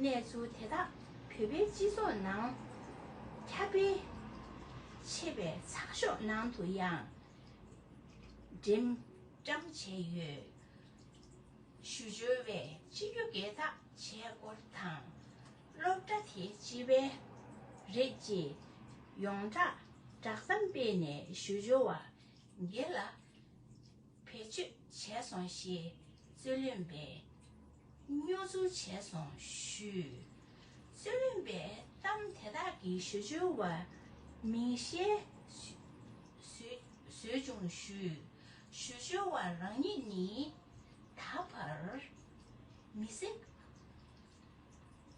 གནས་ཚུལ་དེ་དག་བོད་པའི་སྤྱི་ཚོགས་ནང་ཁྱབ་སྤེལ་བྱེད་པའི་ཚགས་ཤོག་ནང་དུ་ཡང་འགྲེམས་བཀྲམ་བྱས་ཡོད། ཞུ་སྦྱོར་བས་སྤྱི་རྒྱུ་སྒེར་བདག་བྱས་སྐོར་དང་། སློབ་གྲྭ་དེ་སྤྱི་པའི་རེད་ཅེས་ཡོངས་གྲགས་བསྒྲགས་གཏམ་སྤེལ་ནས་ཞུ་སྦྱོར་བ་སྒེར་ལ་བེད་སྤྱོད་བྱས་སོང་ཞེས་རྩོད་ལེན་པས་རྙོག་འཛིང་བྱས་སོང་ཞུས། རྩོད་ལེན་པས་གཏམ་དེ་དག་གི་ཞུ་སྦྱོར་བ་མིང་བཤད་བཟོས་བཟོས་བྱུང་ཞུས། ཞུ་སྦྱོར་བ་རང་ཉིད་ནི་ད་བར་མི་སེར་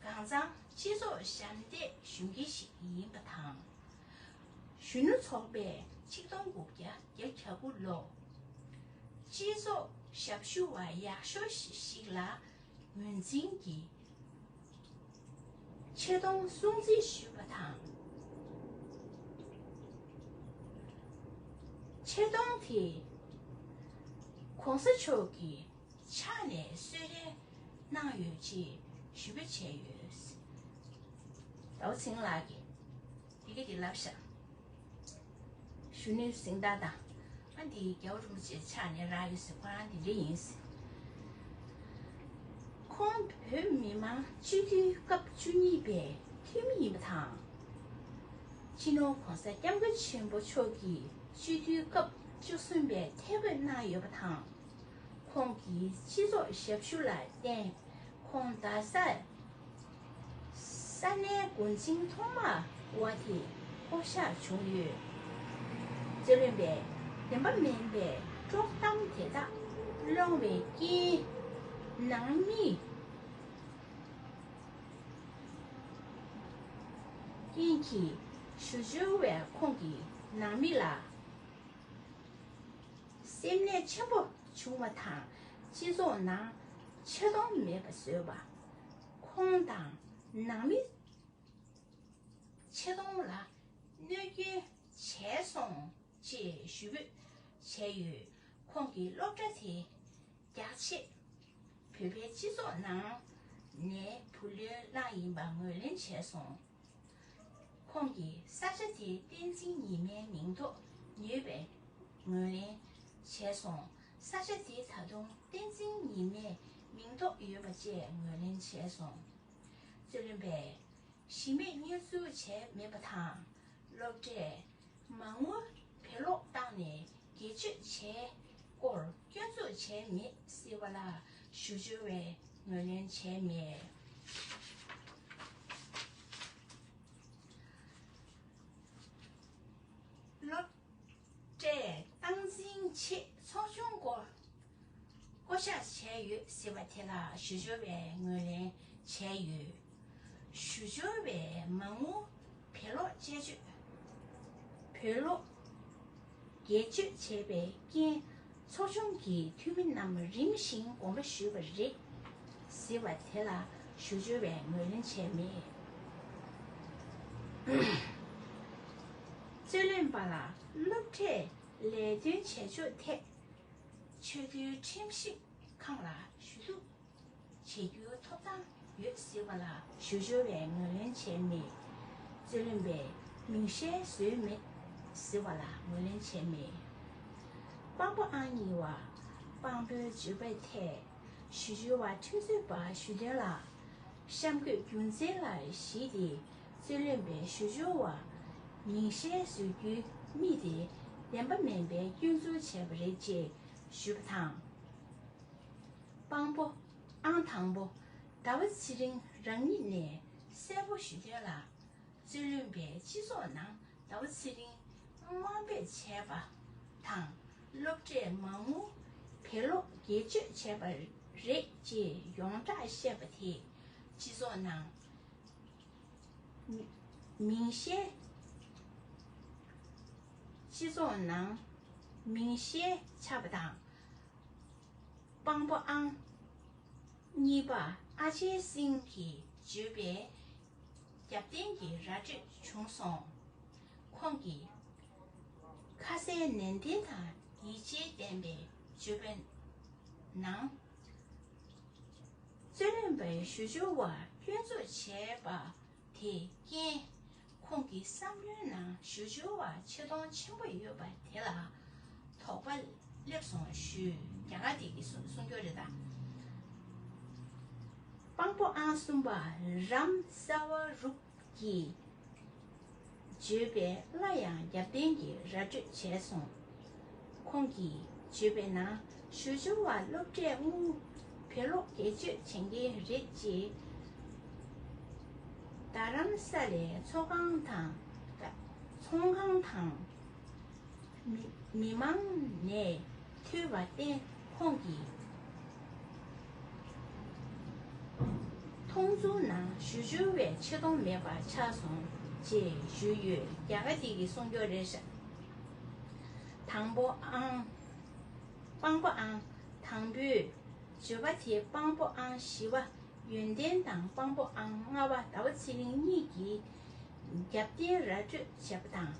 གང་ཚང་སྤྱི་ཚོགས་ཞབས་འདེགས་ཞུ་མཁན་ཞིག་ཡིན་པ་དང་། གཞོན་ནུ་ཚོགས་པས་ཆིག་སྟོང་དགུ་བརྒྱ་བརྒྱད་ཅུ་གྱ་དགུ་ལོ་སྤྱི་ཚོགས་ཞབས་ཞུ་བ་ཡག་ཤོས་ཤིག་ལ་ངོས་འཛིན་གྱིས་ཆེ་མཐོང་སྲུང་བརྩི་ཞུས་པ་དང་། ཆེ་མཐོང་དེ་༸གོང་ས་མཆོག་གི་ཕྱག་ནས་གསོལ་རས་གནང་ཡོད་ཅེས་ཞུ་འབོད་བྱས་ཡོད། ཟླ་བ་ཚེ་རིང་ལགས་ཀྱིས་དེ་ག་དེ་ལབ་ཤག་གཞོན་ནུའི་གཟེངས་རྟགས་དང་། ཨ་འདི་རྒྱལ་བ་རིན་པོ་ཆེའི་ཕྱག་ནས་རག་ཡོད་ཟེར། ཁོ་རང་དེ་འདྲ་ཡིན་ཟེར། ཁོང་བོད་མི་མང་སྤྱི་འཐུས་སྐབས་བཅུ་གཉིས་པའི་འཐུས་མི་ཡིན་པ་དང་། སྤྱི་ནོར་༸གོང་ས་༸སྐྱབས་མགོན་ཆེན་པོ་མཆོག་གིས་སྤྱི་འཐུས་སྐབས་བཅུ་གསུམ་པའི་ཐད་བསྐོས་གནང་ཡོད་པ་དང་། ཁོང་གི་སྤྱི་ཚོགས་ཞབས་ཞུ་ལ་བརྟེན་ཁོང་རྡ་སར་ས་གནས་འགོ་འཛིན་ཐོག་མ་བ་དེ་བསྐོ་གཞག་བྱུང་ཡོད། རྩོད་ལེན་པས་བདེན་པ་མིན་པའི་དཀྲོག་གཏམ་དེ་དག་སློང་བའི་རྐྱེན་ནང་མི་རྐྱེན་གྱིས་ཞུ་སྦྱོར་བས་ཁོང་གི་ནང་མི་ལ་སེམས་ནད་ཆེན་པོ་བྱུང་བ་དང་། སྤྱི་ཚོགས་ནང་ཆེ་མཐོང་མེད་པ་བཟོས་པ། ཁོང་དང་ནང་མི་ཆེ་མཐོང་ལ་གནོད་སྐྱོན་བྱས་སོང་ཅེས་ཞུ་འབོད་བྱས་ཡོད། ཁོང་གིས་སློབ་གྲྭ་དེ་རྒྱག་ཆེད་བོད་པའི་སྤྱི་ཚོགས་ནང་ནས་བུ་ལོན་བླངས་ཡིན་པ་ངོས་ལེན་བྱས་སོང་། ཁོང་གིས་ས་ཆ་དེ་བསྟན་འཛིན་ཉི་མའི་མིང་ཐོག་ཉོས་པའི་ངོས་ལེན་བྱས་སོང་། ས་ཆ་དེ་ད་དུང་བསྟན་འཛིན་ཉི་མའི་མིང་ཐོག་ཡོད་པ་བཅས་ངོས་ལེན་བྱས་སོང་། རྩོད་ལེན་པས་གཞི་མེད་བསྙོན་འཛུགས་བྱས་མེད་པ་དང་། སློབ་གྲྭས་མ་དངུལ་བེད་ལོག་བཏང་ནས་སྒེར་གཅོད་བྱས་སྐོར་སྐྱོན་འཛུགས་བྱས་མེད་ཟེར་བ་ལ་ཞུ་སྦྱོར་བས་ངོས་ལེན་བྱས་མེད། སློབ་གྲྭས་སྟངས་འཛིན་ཆེད་ཚོགས་ཆུང་སྐོར་བསྐོ་གཞག་བྱས་ཡོད་ཟེར་བ་དེ་ལ་ཞུ་སྦྱོར་བས་ངོས་ལེན་བྱས་ཡོད། ཞུ་སྦྱོར་བས་མ་དངུལ་བེད་ལོག་བཅས་བཅོས་བེད་ལོག་སྒེར་གཅོད་བྱས་པའི་རྐྱེན་ཚོགས་ཆུང་གི་འཐུས་མི་རྣམས་རིམ་བཞིན་དགོངས་པ་ཞུས་པ་རེད་ཟེར་བ་དེ་ལ་ཞུ་སྦྱོར་བས་ངོས་ལེན་བྱས་མེད། རྩོད་ལེན་པ་ལ་སློབ་གྲྭས་ལས་དོན་བྱེད་ཕྱོགས་ཐད་ཆེས་མཐོའི་ཁྲིམས་ཞིབ་ཁང་ལ་ཞུ་གཏུག་བྱེད་རྒྱུའི་ཐོབ་ཐང་ཡོད་ཟེར་བ་ལ་ཞུ་སྦྱོར་བས་ངོས་ལེན་བྱས་མེད། རྩོད་ལེན་པས་མིང་བཤད་བཟོས་མེད་ཟེར་བ་ལ་ངོས་ལེན་བྱས་མེད། དཔང་པོ་ཨང་གཉིས་པ། དཔང་པོའི་བརྗོད་པའི་ཐད་ཞུ་སྦྱོར་བ་ཁྲིམས་རྩོད་པ་ཞུ་དོན་ལ་གཤམ་འཁོད་རྒྱུ་མཚན་ལ་གཞིགས་ཏེ་རྩོད་ལེན་པས་ཞུ་སྦྱོར་བ་མིང་བཤད་བཟོ་རྒྱུའི་མི་དེ་བདེན་པ་མིན་པའི་སྐྱོན་འཛུགས་བྱས་པ་རེད་ཅེས་ཞུས་པ་དང་། དཔང་པོ་ཨང་དང་པོ་ཟླ་བ་ཚེ་རིང་ རང་ཉིད་ནས་གསལ་པོ་ཞུ་དོན་ལ། རྩོད་ལེན་པས་སྤྱི་ཚོགས་ནང་ཟླ་བ་ཚེ་རིང་དམའ་འབེབས་བྱས་པ་དང་། སློབ་གྲྭས་མ་དངུལ་བེད་ལོག་སྒེར་གཅོད་བྱས་པ་རེད་ཅེས་ཡོངས་གྲགས་བཤད་པ་དེས་སྤྱི་ཚོགས་ནང་མི- མིང་ཤས། སྤྱི་ཚོགས་ནང་མིང་ཤས་ཆགས་པ་དང་། དཔང་པོ་ཨང་གཉིས་པ་ཨ་ཆེན་སིང་གིས་བརྗོད་པའི་རྒྱབ་རྟེན་གྱི་ར་སྤྲོད་བྱུང་སོང་། ཁོང་གིས་ཁ་གསལ་ནན་ཏན་དང་ཡིད་ཆེས་ལྡན་པའི་བརྗོད་པའི་ནང་། རྩོད་ལེན་པའི་ཞུ་སྦྱོར་བ་སྐྱོན་འཛུགས་བྱས་པ་དེས་རྐྱེན། ཁོང་གི་བསམ་བློའི་ནང་ཞུ་སྦྱོར་བ་ཆེ་མཐོང་ཆེན་པོ་ཡོད་པ་དེ་ལ་དོགས་པ་སླེབས་སོང་ཞུས། རྒྱ་གར་དེ་གི་གསུང་གསུང་སྐྱོར་རེད་ད། དཔང་པོ་ཨང་གསུམ་པ་རམ་ས་བ་རུག་གིས་བརྗོད་པས་སླར་ཡང་རྒྱབ་རྟེན་གྱི་ར་སྤྲོད་བྱས་སོང་། ཁོང་གིས་བརྗོད་པའི་ནང་ཞུ་སྦྱོར་བ་སློབ་གྲྭས་དངུལ་བེད་ལོག་སྒེར་གཅོད་བྱེད་མཁན་རེད་ཅེས། རྡ་རམ་ས་ལའི་ཚོང་ཁང་དང་། ཚོང་ཁང་དང་། མི- མི་མང་ནས་ཐོས་པར་བརྟེན་ཁོང་གིས་མཐོང་ཚུལ་ནང་ཞུ་སྦྱོར་བའི་ཆེ་མཐོང་མེད་པ་ཆགས་སོང་ཅེས་ཞུས་ཡོད། རྒྱ་གར་དེ་གི་གསུང་སྐྱོར་རེད་ཤག་དང་པོ་ཨང་། དཔང་པོ་ཨང་དང་པོས་བརྗོད་པ་དེ་དཔང་པོ་ཨང་བཞི་པ་ཡོན་ཏན་དང་དཔང་པོ་ཨང་ལྔ་པ་ཟླ་བ་ཚེ་རིང་གཉིས་ཀྱིས་རྒྱབ་རྟེན་ར་སྤྲོད་བྱས་པ་དང་།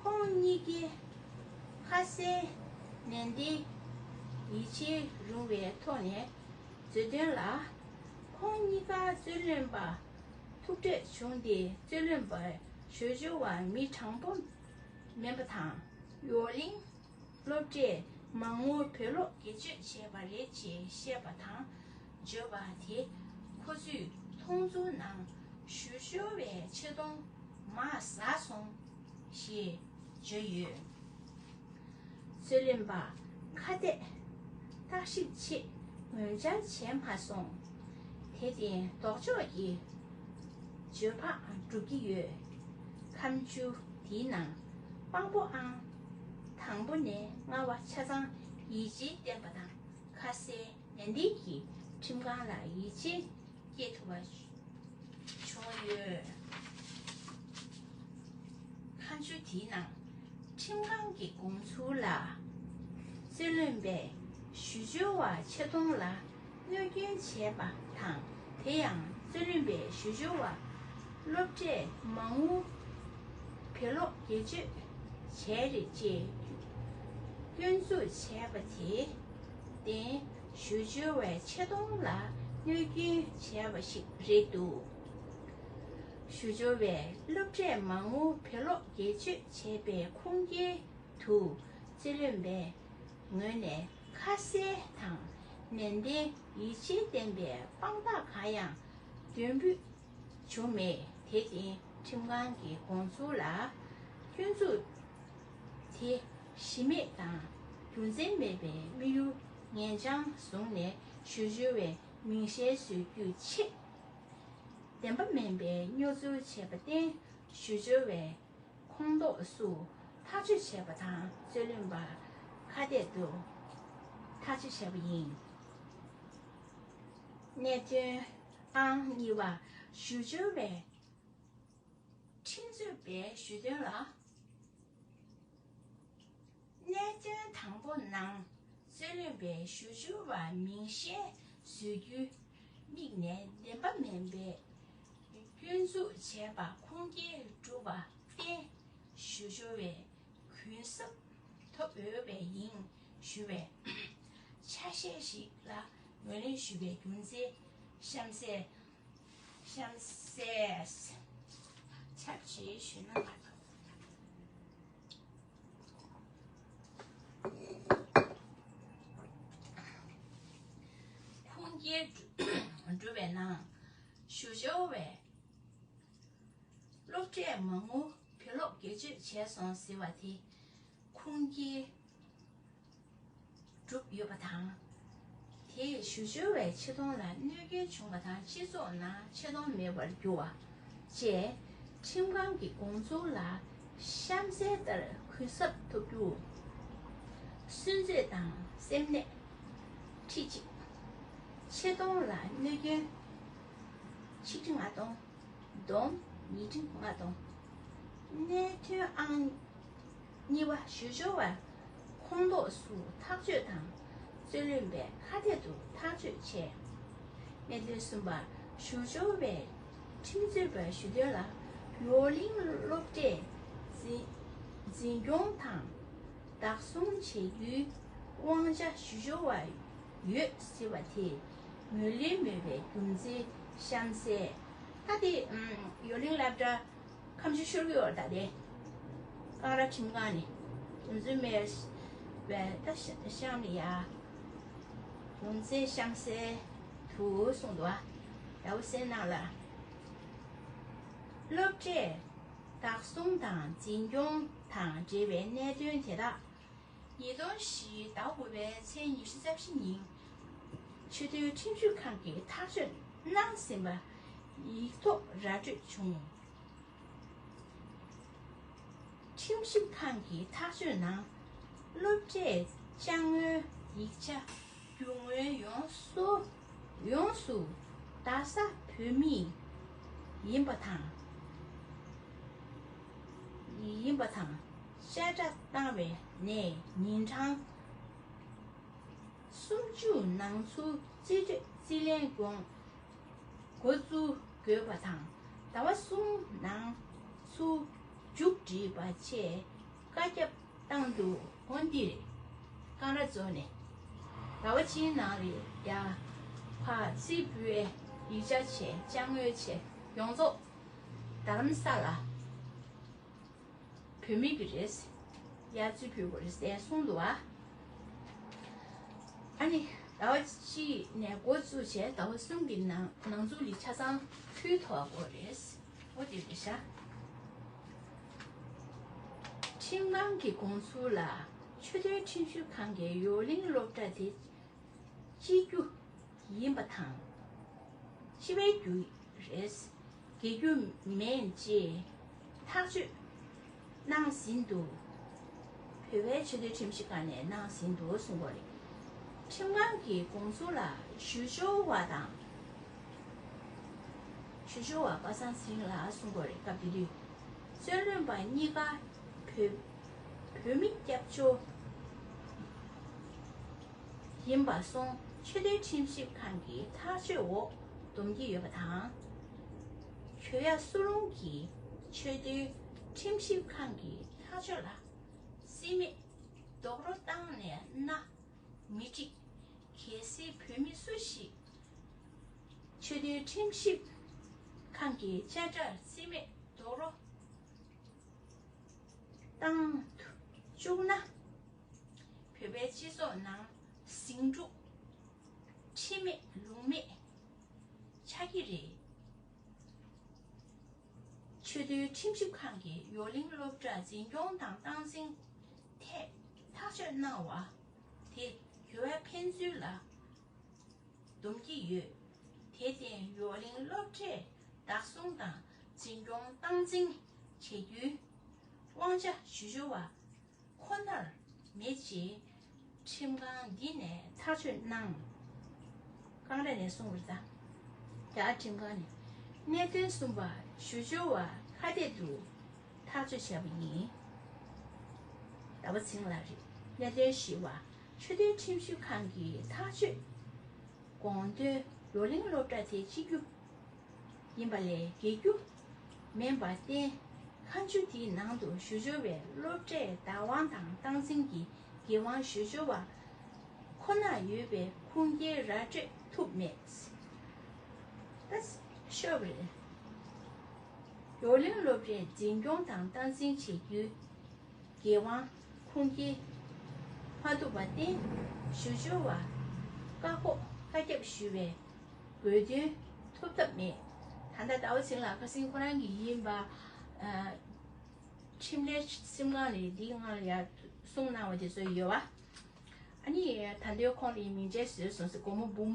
ཁོང་གཉིས་ཀས་ཁ་གསལ་ནན་ཏན་ཡིད་ཆེས་རུང་བའི་ཐོག་ནས་བརྗོད་དོན་ལ། ཁོང་གཉིས་ཀ་རྩོད་ལེན་པ་ཐུག་འཕྲད་བྱུང་སྟེ། རྩོད་ལེན་པ་ཞུ་སྦྱོར་བ་མི་དྲང་པོ་མིན་པ་དང་། ཡོ་ལིང་སློབ་གྲྭས་མ་དངུལ་བེད་ལོག་སྒེར་གཅོད་བྱས་པ་རེད་ཅེས་བཤད་པ་དང་། བརྗོད་པ་དེ་ཁོ་ཚོས་མཐོང་ཚུལ་ནང་ཞུ་སྦྱོར་བའི་ཆེ་མཐོང་མར་ཟགས་སོང་ཞེས་བརྗོད་ཡོད། རྩོད་ལེན་པ་ཁ་གཏད་བརྟག་ཞིབ་ཆེད་ངོས་འཆར་བྱས་མ་སོང་། དེར་བརྟེན་ལྡོག་ཕྱོགས་ཀྱི་བརྗོད་པ་སྒྲུབ་ཀྱི་ཡོད། ཁ་མཆུ་དེའི་ནང་དཔང་པོ་ཨང་དང་པོ་ནས་ལྔ་བ་ཆ་ཚང་ཡིད་ཆེས་བསྟན་པ་དང་། ཁ་གསལ་ནན་ཏན་གྱིས་ཁྲིམས་ཁང་ལ་ཡིད་ཆེས་སྐྱེ་ཐུབ་པ་བྱུང་ཡོད། ཁ་མཆུ་དེའི་ནང་ཁྲིམས་ཁང་གི་དགོངས་ཚུལ་ལ། རྩོད་ལེན་པས་ཞུ་སྦྱོར་བ་ཆེ་མཐོང་ལ་གནོད་སྐྱོན་བྱས་པ་དང་། དེ་ཡང་རྩོད་ལེན་པས་ཞུ་སྦྱོར་བ་སློབ་གྲྭས་མ་དངུལ་བེད་ལོག་སྒེར་གཅོད་བྱས་རེད་ཅེས་སྐྱོན་འཛུགས་བྱས་པ་དེ། བརྟེན་ཞུ་སྦྱོར་བའི་ཆེ་མཐོང་ལ་གནོད་སྐྱོན་བྱས་པ་ཞིག་རེད་འདུག་ཞུ་སྦྱོར་བས་སློབ་གྲྭས་མ་དངུལ་བེད་ལོག་སྒེར་གཅོད་བྱས་པའི་ཁུངས་སྐྱེལ་དུ། རྩོད་ལེན་པའི་ངོས་ནས་ཁ་གསལ་དང་ནན་ཏན་ཡིད་ཆེས་ལྡན་པའི་དཔང་རྟགས་གང་ཡང་འདོན་སྤྲོད་བྱུང་མེད། དེར་བརྟེན་ཁྲིམས་ཁང་གི་དགོངས་ཚུལ་ལ། སྐྱོན་འཛུགས་དེ་གཞི་མེད་དང་རྒྱུ་མཚན་མེད་པའི་དམིགས་ཡུལ་ངེས་ཅན་བཟུང་ནས་ཞུ་སྦྱོར་བའི་མིང་ཤས་བཟོ་རྒྱུའི་ཆེད། བདེན་པ་མིན་པའི་རྙོག་འཛིང་བྱས་པར་བརྟེན། ཞུ་སྦྱོར་བའི་ཁོངས་གཏོགས་སུ་ཐག་གཅོད་བྱས་པ་དང་། རྩོད་ལེན་པ་ཁ་གཏད་དུ་ཐག་གཅོད་བྱས་པ་ཡིན། གནད་དོན་ཨང་གཉིས་པ། ཞུ་སྦྱོར་བའི་ཁྲིམས་རྩོད་པས་ཞུ་དོན་ལ། གནད་དོན་དང་པོ་ནང་རྩོད་ལེན་པས་ཞུ་སྦྱོར་བ་མིང་ཤས་བཟོ་རྒྱུའི་དམིགས་ནས་བདེན་པ་མིན་པའི་སྐྱོན་འཛུགས་བྱས་པ་ཁུངས་སྐྱེལ་གྲུབ་པར་བརྟེན། ཞུ་སྦྱོར་བའི་གུན་གསབ་ཐོབ་འོས་པ་ཡིན་ཞུ་བའི་ཆ་ཤས་ཤིག་ལ་ངོས་ལེན་ཞུ་བའི་རྒྱུ་མཚན་གཤམ་གསལ། གཤམ་གསལ་ཚབ་ཅིག་ཞུས་ན་མ་གཏོགས། ཁུངས་སྐྱེལ་གྲུབ་པའི་ནང་ཞུ་སྦྱོར་བས་སློབ་གྲྭས་མ་དངུལ་བེད་ལོག་སྒེར་གཅོད་བྱས་སོང་ཟེར་བ་དེ་ཁུངས་སྐྱེལ་གྲུབ་ཡོད་པ་དང་། དེས་ཞུ་སྦྱོར་བའི་ཆེ་མཐོང་ལ་གནོད་སྐྱོན་བྱུང་བ་དང་། སྤྱི་ཚོགས་ནང་ཆེ་མཐོང་མེད་པར་འགྱུར་བ་བཅས། ཁྲིམས་ཁང་གི་དགོངས་ཚུལ་ལ་གཤམ་གསལ་ལྟར་གུན་གསབ་ཐོབ་རྒྱུ། སུན་གཙེར་དང་སེམས་ནད་ཁྲི་གཅིག་ཆེ་མཐོང་ལ་གནོད་སྐྱོན་ཆིག་ཁྲི་ལྔ་སྟོང་། བསྡོམས་ཉིས་ཁྲི་ལྔ་སྟོང་། གནད་དོན་ཨང་གཉིས་པ། ཞུ་སྦྱོར་བ་ཁོངས་གཏོགས་སུ་ཐག་གཅོད་དང་རྩོད་ལེན་པས་ཁ་གཏད་དུ་ཐག་གཅོད་བྱས། གནད་དོན་གསུམ་པ། ཞུ་སྦྱོར་བས་ཁྲིམས་རྩོད་པ་ཞུ་དོན་ལ་ཡོ་ལིང་སློབ་གྲྭས་འཛིན་འཛིན་སྐྱོང་དང་བདག་བཟུང་བྱེད་རྒྱུའི་དབང་ཆ་ཞུ་སྦྱོར་བ་ཡོད་ཟེར་བ་དེ་ངོས་ལེན་མེད་པའི་རྒྱུ་མཚན་གཤམ་གསལ། ད་དེ་ཨམ་ཡོ་ལིང་སློབ་གྲྭ་ཁ་མཆུ་ཤོར་གི་ཡོད་རེད། ད་དེ་ཀང་ར་ཁྲིམས་ཁང་ནས་དོན་ཚུལ་མེད་པའི་ད་གཤམ་ལ་ཡ་རྒྱུ་མཚན་གཤམ་གསལ་དུ་གསུངས་འདུག་ཨ། ཡག་པོ་གསན་གནང་ལ། སློབ་གྲྭས་བདག་བཟུང་དང་འཛིན་སྐྱོང་དང་འབྲེལ་བའི་གནད་དོན་དེ་དག་ཉིས་སྟོང་བཞི་ཟླ་དགུ་པའི་ཚེས་ཉི་ཤུ་རྩ་བཞི་ཉིན་ཆེས་མཐོའི་ཁྲིམས་ཞིབ་ཁང་གིས་ཐག་གཅོད་གནང་ཟིན་པ་ཡིག་ཐོག་ར་སྤྲོད་བྱུང་། ཁྲིམས་ཞིབ་ཁང་གི་ཐག་གཅོད་ནང་སློབ་གྲྭས་ཅ་དངོས་ཡིག་ཆ་རྒྱུ་དངོས་ཡོངས་སུ་ཡོངས་སུ་རྡ་ས་བོད་མི་ཡིན་པ་དང་ཡིན་པ་དང་དཔྱ་ཁྲལ་བཏང་བའི་ནས་ཉིན་གྲངས་སུམ་ཅུ་ནང་ཚུར་རྩིས་སྤྲོད་རྩིས་ལེན་དགོངས་འགོ་བཙུགས་དགོས་པ་དང་ཟླ་བ་གསུམ་ནང་ཚུར་མཇུག་སྒྲིལ་བ་བཅས་བཀའ་ཁྱབ་བཏང་འདུག་འོན་ཏེ་ཀང་ར་རྫོང་ནས་ཟླ་བ་གཅིག་ནང་ལ་ཡ་ཕར་རྩིས་འབུལ་བའི་ཡིག་ཆ་བྱས་ཅ་དངོས་བྱས་ཡོངས་རྫོགས་རྡ་རམ་ས་ལ་བོད་མི་གི་རེད། ཡར་རྩིས་འབུལ་དགོས་རེད་ཟེར་གསུངས་འདུག་ཨ། ཨ་ནི་ཟླ་བ་གཅིག་ནས་འགོ་བཙུགས་བྱས་ཟླ་བ་གསུམ་གྱི་ནང་ནང་ཚུད་ལ་ཆ་ཚང་ཕུལ་ཐུབ་དགོས་རེད། འོ་དེ་རེད་ཤག་ཁྲིམས་ཁང་གི་དགོངས་ཚུལ་ལ་ཆེས་མཐོའི་ཁྲིམས་ཞིབ་ཁང་གིས་ཡོ་ལིང་སློབ་གྲྭ་དེ་སྤྱི་རྒྱུ་ཡིན་པ་དང་། སྤྱི་པའི་རྒྱུ་རེད། སྒེར་རྒྱུ་མིན་ཅེས་ཐག་གཅོད་གནང་ཟིན་འདུག་བོད་པའི་ཆེས་མཐོའི་ཁྲིམས་ཞིབ་ཁང་ནས་གནང་ཟིན་འདུག་གསུངས་པ་རེད། ཁྲིམས་ཁང་གི་དགོངས་ཚུལ་ལ་ཞུ་སྦྱོར་བ་དང་། ཞུ་སྦྱོར་བ་པ་སངས་ཚེ་རིང་ལགས་གསུངས་པ་རེད། སྐབས་དེ་དུས་རྩོད་ལེན་པ་གཉིས་ཀ་བོད་བོད་མི་སྐྱབས་བཅོལ་ཡིན་པ་སོང་ཆེས་མཐོའི་ཁྲིམས་ཞིབ་ཁང་གི་ཐག་གཅོད་འོག་སྡོམ་གྱི་ཡོད་པ་དང་། གྱོད་ཡ་སུ་ལུང་གིས་ཆེས་མཐོའི་ཁྲིམས་ཞིབ་ཁང་གི་ཐག་གཅོད་ལ་རྩིས་མེད་རྡོག་རོལ་བཏང་ནས་ན་མི་འགྲིག་གལ་སྲིད་བོད་མི་སུ་ཞིག་ཆེས་མཐོའི་ཁྲིམས་ཞིབ་ཁང་གི་བཅད་ཁྲར་རྩིས་མེད་རྡོག་རོལ་བཏང་བཅུག་ན། བོད་པའི་སྤྱི་ཚོགས་ནང་ཟིང་འཁྲུག་ཁྲིམས་མེད་ལུགས་མེད་ཆགས་ཀྱི་རེད། ཆེས་མཐོའི་ཁྲིམས་ཞིབ་ཁང་གིས་ཡོ་ལིང་སློབ་གྲྭ་འཛིན་སྐྱོང་དང་སྟངས་འཛིན་ཐད་ཐག་གཅོད་གནང་བ་དེ་གྱོད་ཕན་ཚུན་ལ་སྡོམ་གྱི་ཡོད། དེར་བརྟེན་ཡོ་ལིང་སློབ་གྲྭས་བདག་བཟུང་དང་འཛིན་སྐྱོང་སྟངས་འཛིན་བྱེད་རྒྱུའི་དབང་ཆ་ཞུ་སྦྱོར་བ་ཁོ་ནར་མེད་ཅེས་ཁྲིམས་ཁང་འདི་ནས་ཐག་གཅོད་གནང་། ཀང་ར་ནས་གསུངས་པ་རེད་ད། རྒྱ་གར་ཁྲིམས་ཁང་ནས་གནད་དོན་གསུམ་པ་ཞུ་སྦྱོར་བ་ཁ་གཏད་དུ་ཐག་གཅོད་བྱས་པ་ཡིན། ཟླ་བ་ཚེ་རིང་ལགས་རེད། གནད་དོན་བཞི་པ་ཆེས་མཐོའི་ཁྲིམས་ཞིབ་ཁང་གི་ཐག་གཅོད་དགོངས་དོན་ཡོ་ལིང་སློབ་གྲྭ་དེ་སྤྱི་རྒྱུ་ཡིན་པ་ལས་སྒེར་རྒྱུ་མིན་པར་བརྟེན། ཁ་མཆུ་དེའི་ནང་དུ་ཞུ་སྦྱོར་བའི་སློབ་གྲྭའི་བདག་དབང་དང་སྟངས་འཛིན་གྱི་འགན་དབང་ཞུ་སྦྱོར་བ་ཁོ་ནར་ཡོད་པའི་ཁུངས་སྐྱེལ་ར་སྤྲོད་ཐུབ་མེད། ད་ཤོར་བ་རེད། ཡོ་ལིང་སློབ་གྲྭའི་འཛིན་སྐྱོང་དང་སྟངས་འཛིན་བྱེད་རྒྱུའི་འགན་དབང་ཁུངས་སྐྱེལ་མ་ཐུབ་པར་བརྟེན། ཞུ་སྦྱོར་བ་བཀག་འགོག་བཀའ་ཁྱབ་ཞུ་བའི་དགོས་འདུན་ཐོབ་ཐབས་མེད། ད་ལྟ་ཟླ་བ་ཚེ་རིང་ལགས་ཁ་སང་ཁོ་རང་གི་ཡིན་པ། ཨ། འཕྲིན་ལས་ཁྲིམས་ཁང་ནས་འདིའི་སྔོན་ལ་ཡར་གསུངས་གནང་བ་དེ་ཚོ་ཡོད་བ། ཨ་ནི་ད་ལྟའི་ཁོང་ལ་མིང་ཆད་བཟོས་སོང་ཟེར། སྒོར་མོ་འབུམ་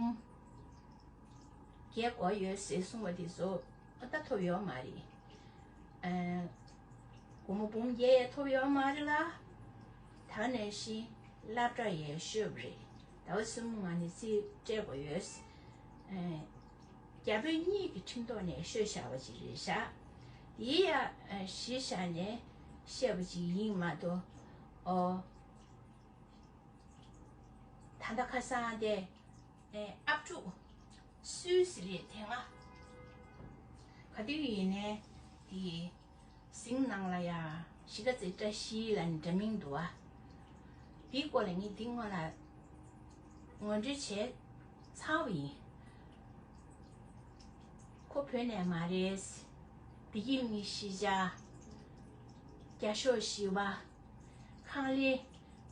བརྒྱད་དགོས་ཡོད་ཟེར་གསུངས་པ་དེ་ཚོ་ད་ཐོབ་ཡོད་མ་རེད། ཨ། སྒོར་མོ་འབུམ་བརྒྱད་ཡང་ཐོབ་ཡོད་མ་རེད་ལ། ད་ནང་བཞིན་སློབ་གྲྭ་ཡང་ཤོར་བ་རེད། ཟླ་བ་གསུམ་ནང་ནས་རྩིས་སྤྲད་དགོས་ཡོད། ཨ། རྒྱ་བོད་གཉིས་ཀྱི་ཁྲིམས་ཐོག་ནས་ཤོད་བཞག་པ་ཅིག་རེད་ཤག་དེ་ཡང་གཞི་བཞག་ནས་བཤད་པ་ཅིག་ཡིན་མ་གཏོགས། ཨོ། ད་ལྟ་ཁ་སང་དེ་ཨ་ཕྲུག་སུད་སི་རེད་དེ་སྔ། ག་དུས་ཡིན་ནའི་དེ་གཟིངས་ནང་ལ་ཡ་གཞིས་ཀ་རྩེ་བཀྲ་ཤིས་ལ་ནི་འདྲ་མིན་འདུག་བ། དེའི་སྐོར་ལ་ངས་འདི་སྔོན་ལ་ངོ་སྤྲོད་བྱས་ཚར་བ་ཡིན། ཁོ་བོད་ནས་མ་རེད། བདེ་སྐྱིད་གླིང་གཞིས་ཆགས་བརྒྱ་ཤོག་བཞི་པ་ཁང་ལས་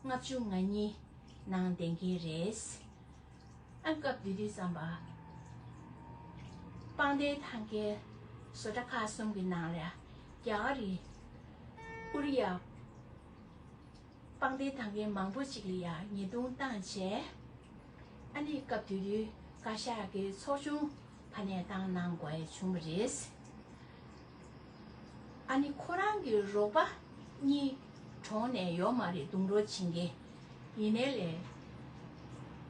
ལྔ་བཅུ་ང་གཉིས་ནང་བསྡད་མཁན་རེད། ཨ། སྐབས་དེ་དུས་ཙམ་པ་དཔལ་ལྡན་ཐང་གའི་བཟོ་གྲྭ་ཁག་གསུམ་གྱི་ནང་ལ་རྒྱ་གར་རི་ཨུ་རི་ཡ་དཔལ་ལྡན་ཐང་གའི་མང་པོ་ཅིག་ལ་ཡང་ཉེས་རྡུང་བཏང་བྱས། ཨ་ནི་སྐབས་དེ་དུས་བཀའ་ཤག་གི་ཚོགས་ཆུང་ཕ་ནས་བཏང་གནང་དགོས་ཡ་བྱུང་བ་རེད། ཨ་ནི་ཁོ་རང་གི་རོགས་པ་གཉིས་གྲོངས་ནས་ཡོད་མ་རེད། རྡུང་རོགས་བྱེད་མཁན། ཡིན་ནའི་ལས་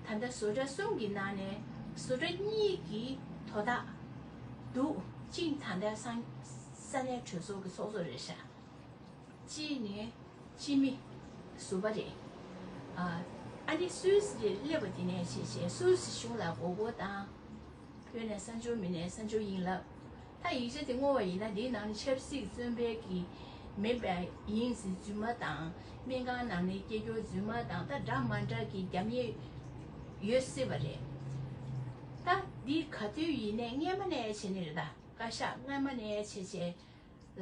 ད་ལྟ་བཟོ་གྲྭ་གསུམ་གྱི་ནང་ནས་བཟོ་གྲྭ་གཉིས་ཀྱི་དོ་བདག་འདུག་གཅིག་ད་ལྟ་ས་ས་གནས་གྲོས་ཚོགས་ཀྱི་ཚོགས་གཙོ་རེད་ཤག་གཅིག་ནི་སྤྱི་མི་ཟུར་པ་རེད། ཨ། ཨ་ནི་སུད་སི་རེད་སླེབས་པ་དེ་ནས་བྱས་བྱས་སུད་སི་གཞུང་ལ་མགོ་སྐོར་བཏང་། བོད་ནས་གསར་འབྱོར་མི་ནས་གསར་འབྱོར་ཡིན་ལབ། ད་ཡིག་ཆ་དེ་བསྔོགས་པ་ཡིན་ན་དེའི་ནང་ནས་ཆབ་སྲིད་བཙོན་པའི་གི་མེད་པ་ཡིན་ཟེར་རྫུན་མ་དང་། སྨན་ཁང་ནང་ནས་སྐྱེས་སྐྱོར་རྫུན་མ་དང་། ད་འདྲ་མ་འདྲ་གི་རྒྱབ་གཉེར་ཡོད་སྲིད་པ་རེད། ད་འདི་ག་དུས་ཡིན་ནའི་སྔས་མ་ནས་བྱས་ནས་རེད། ད་བཀའ་ཤག་སྔས་མ་ནས་བྱས་བྱས།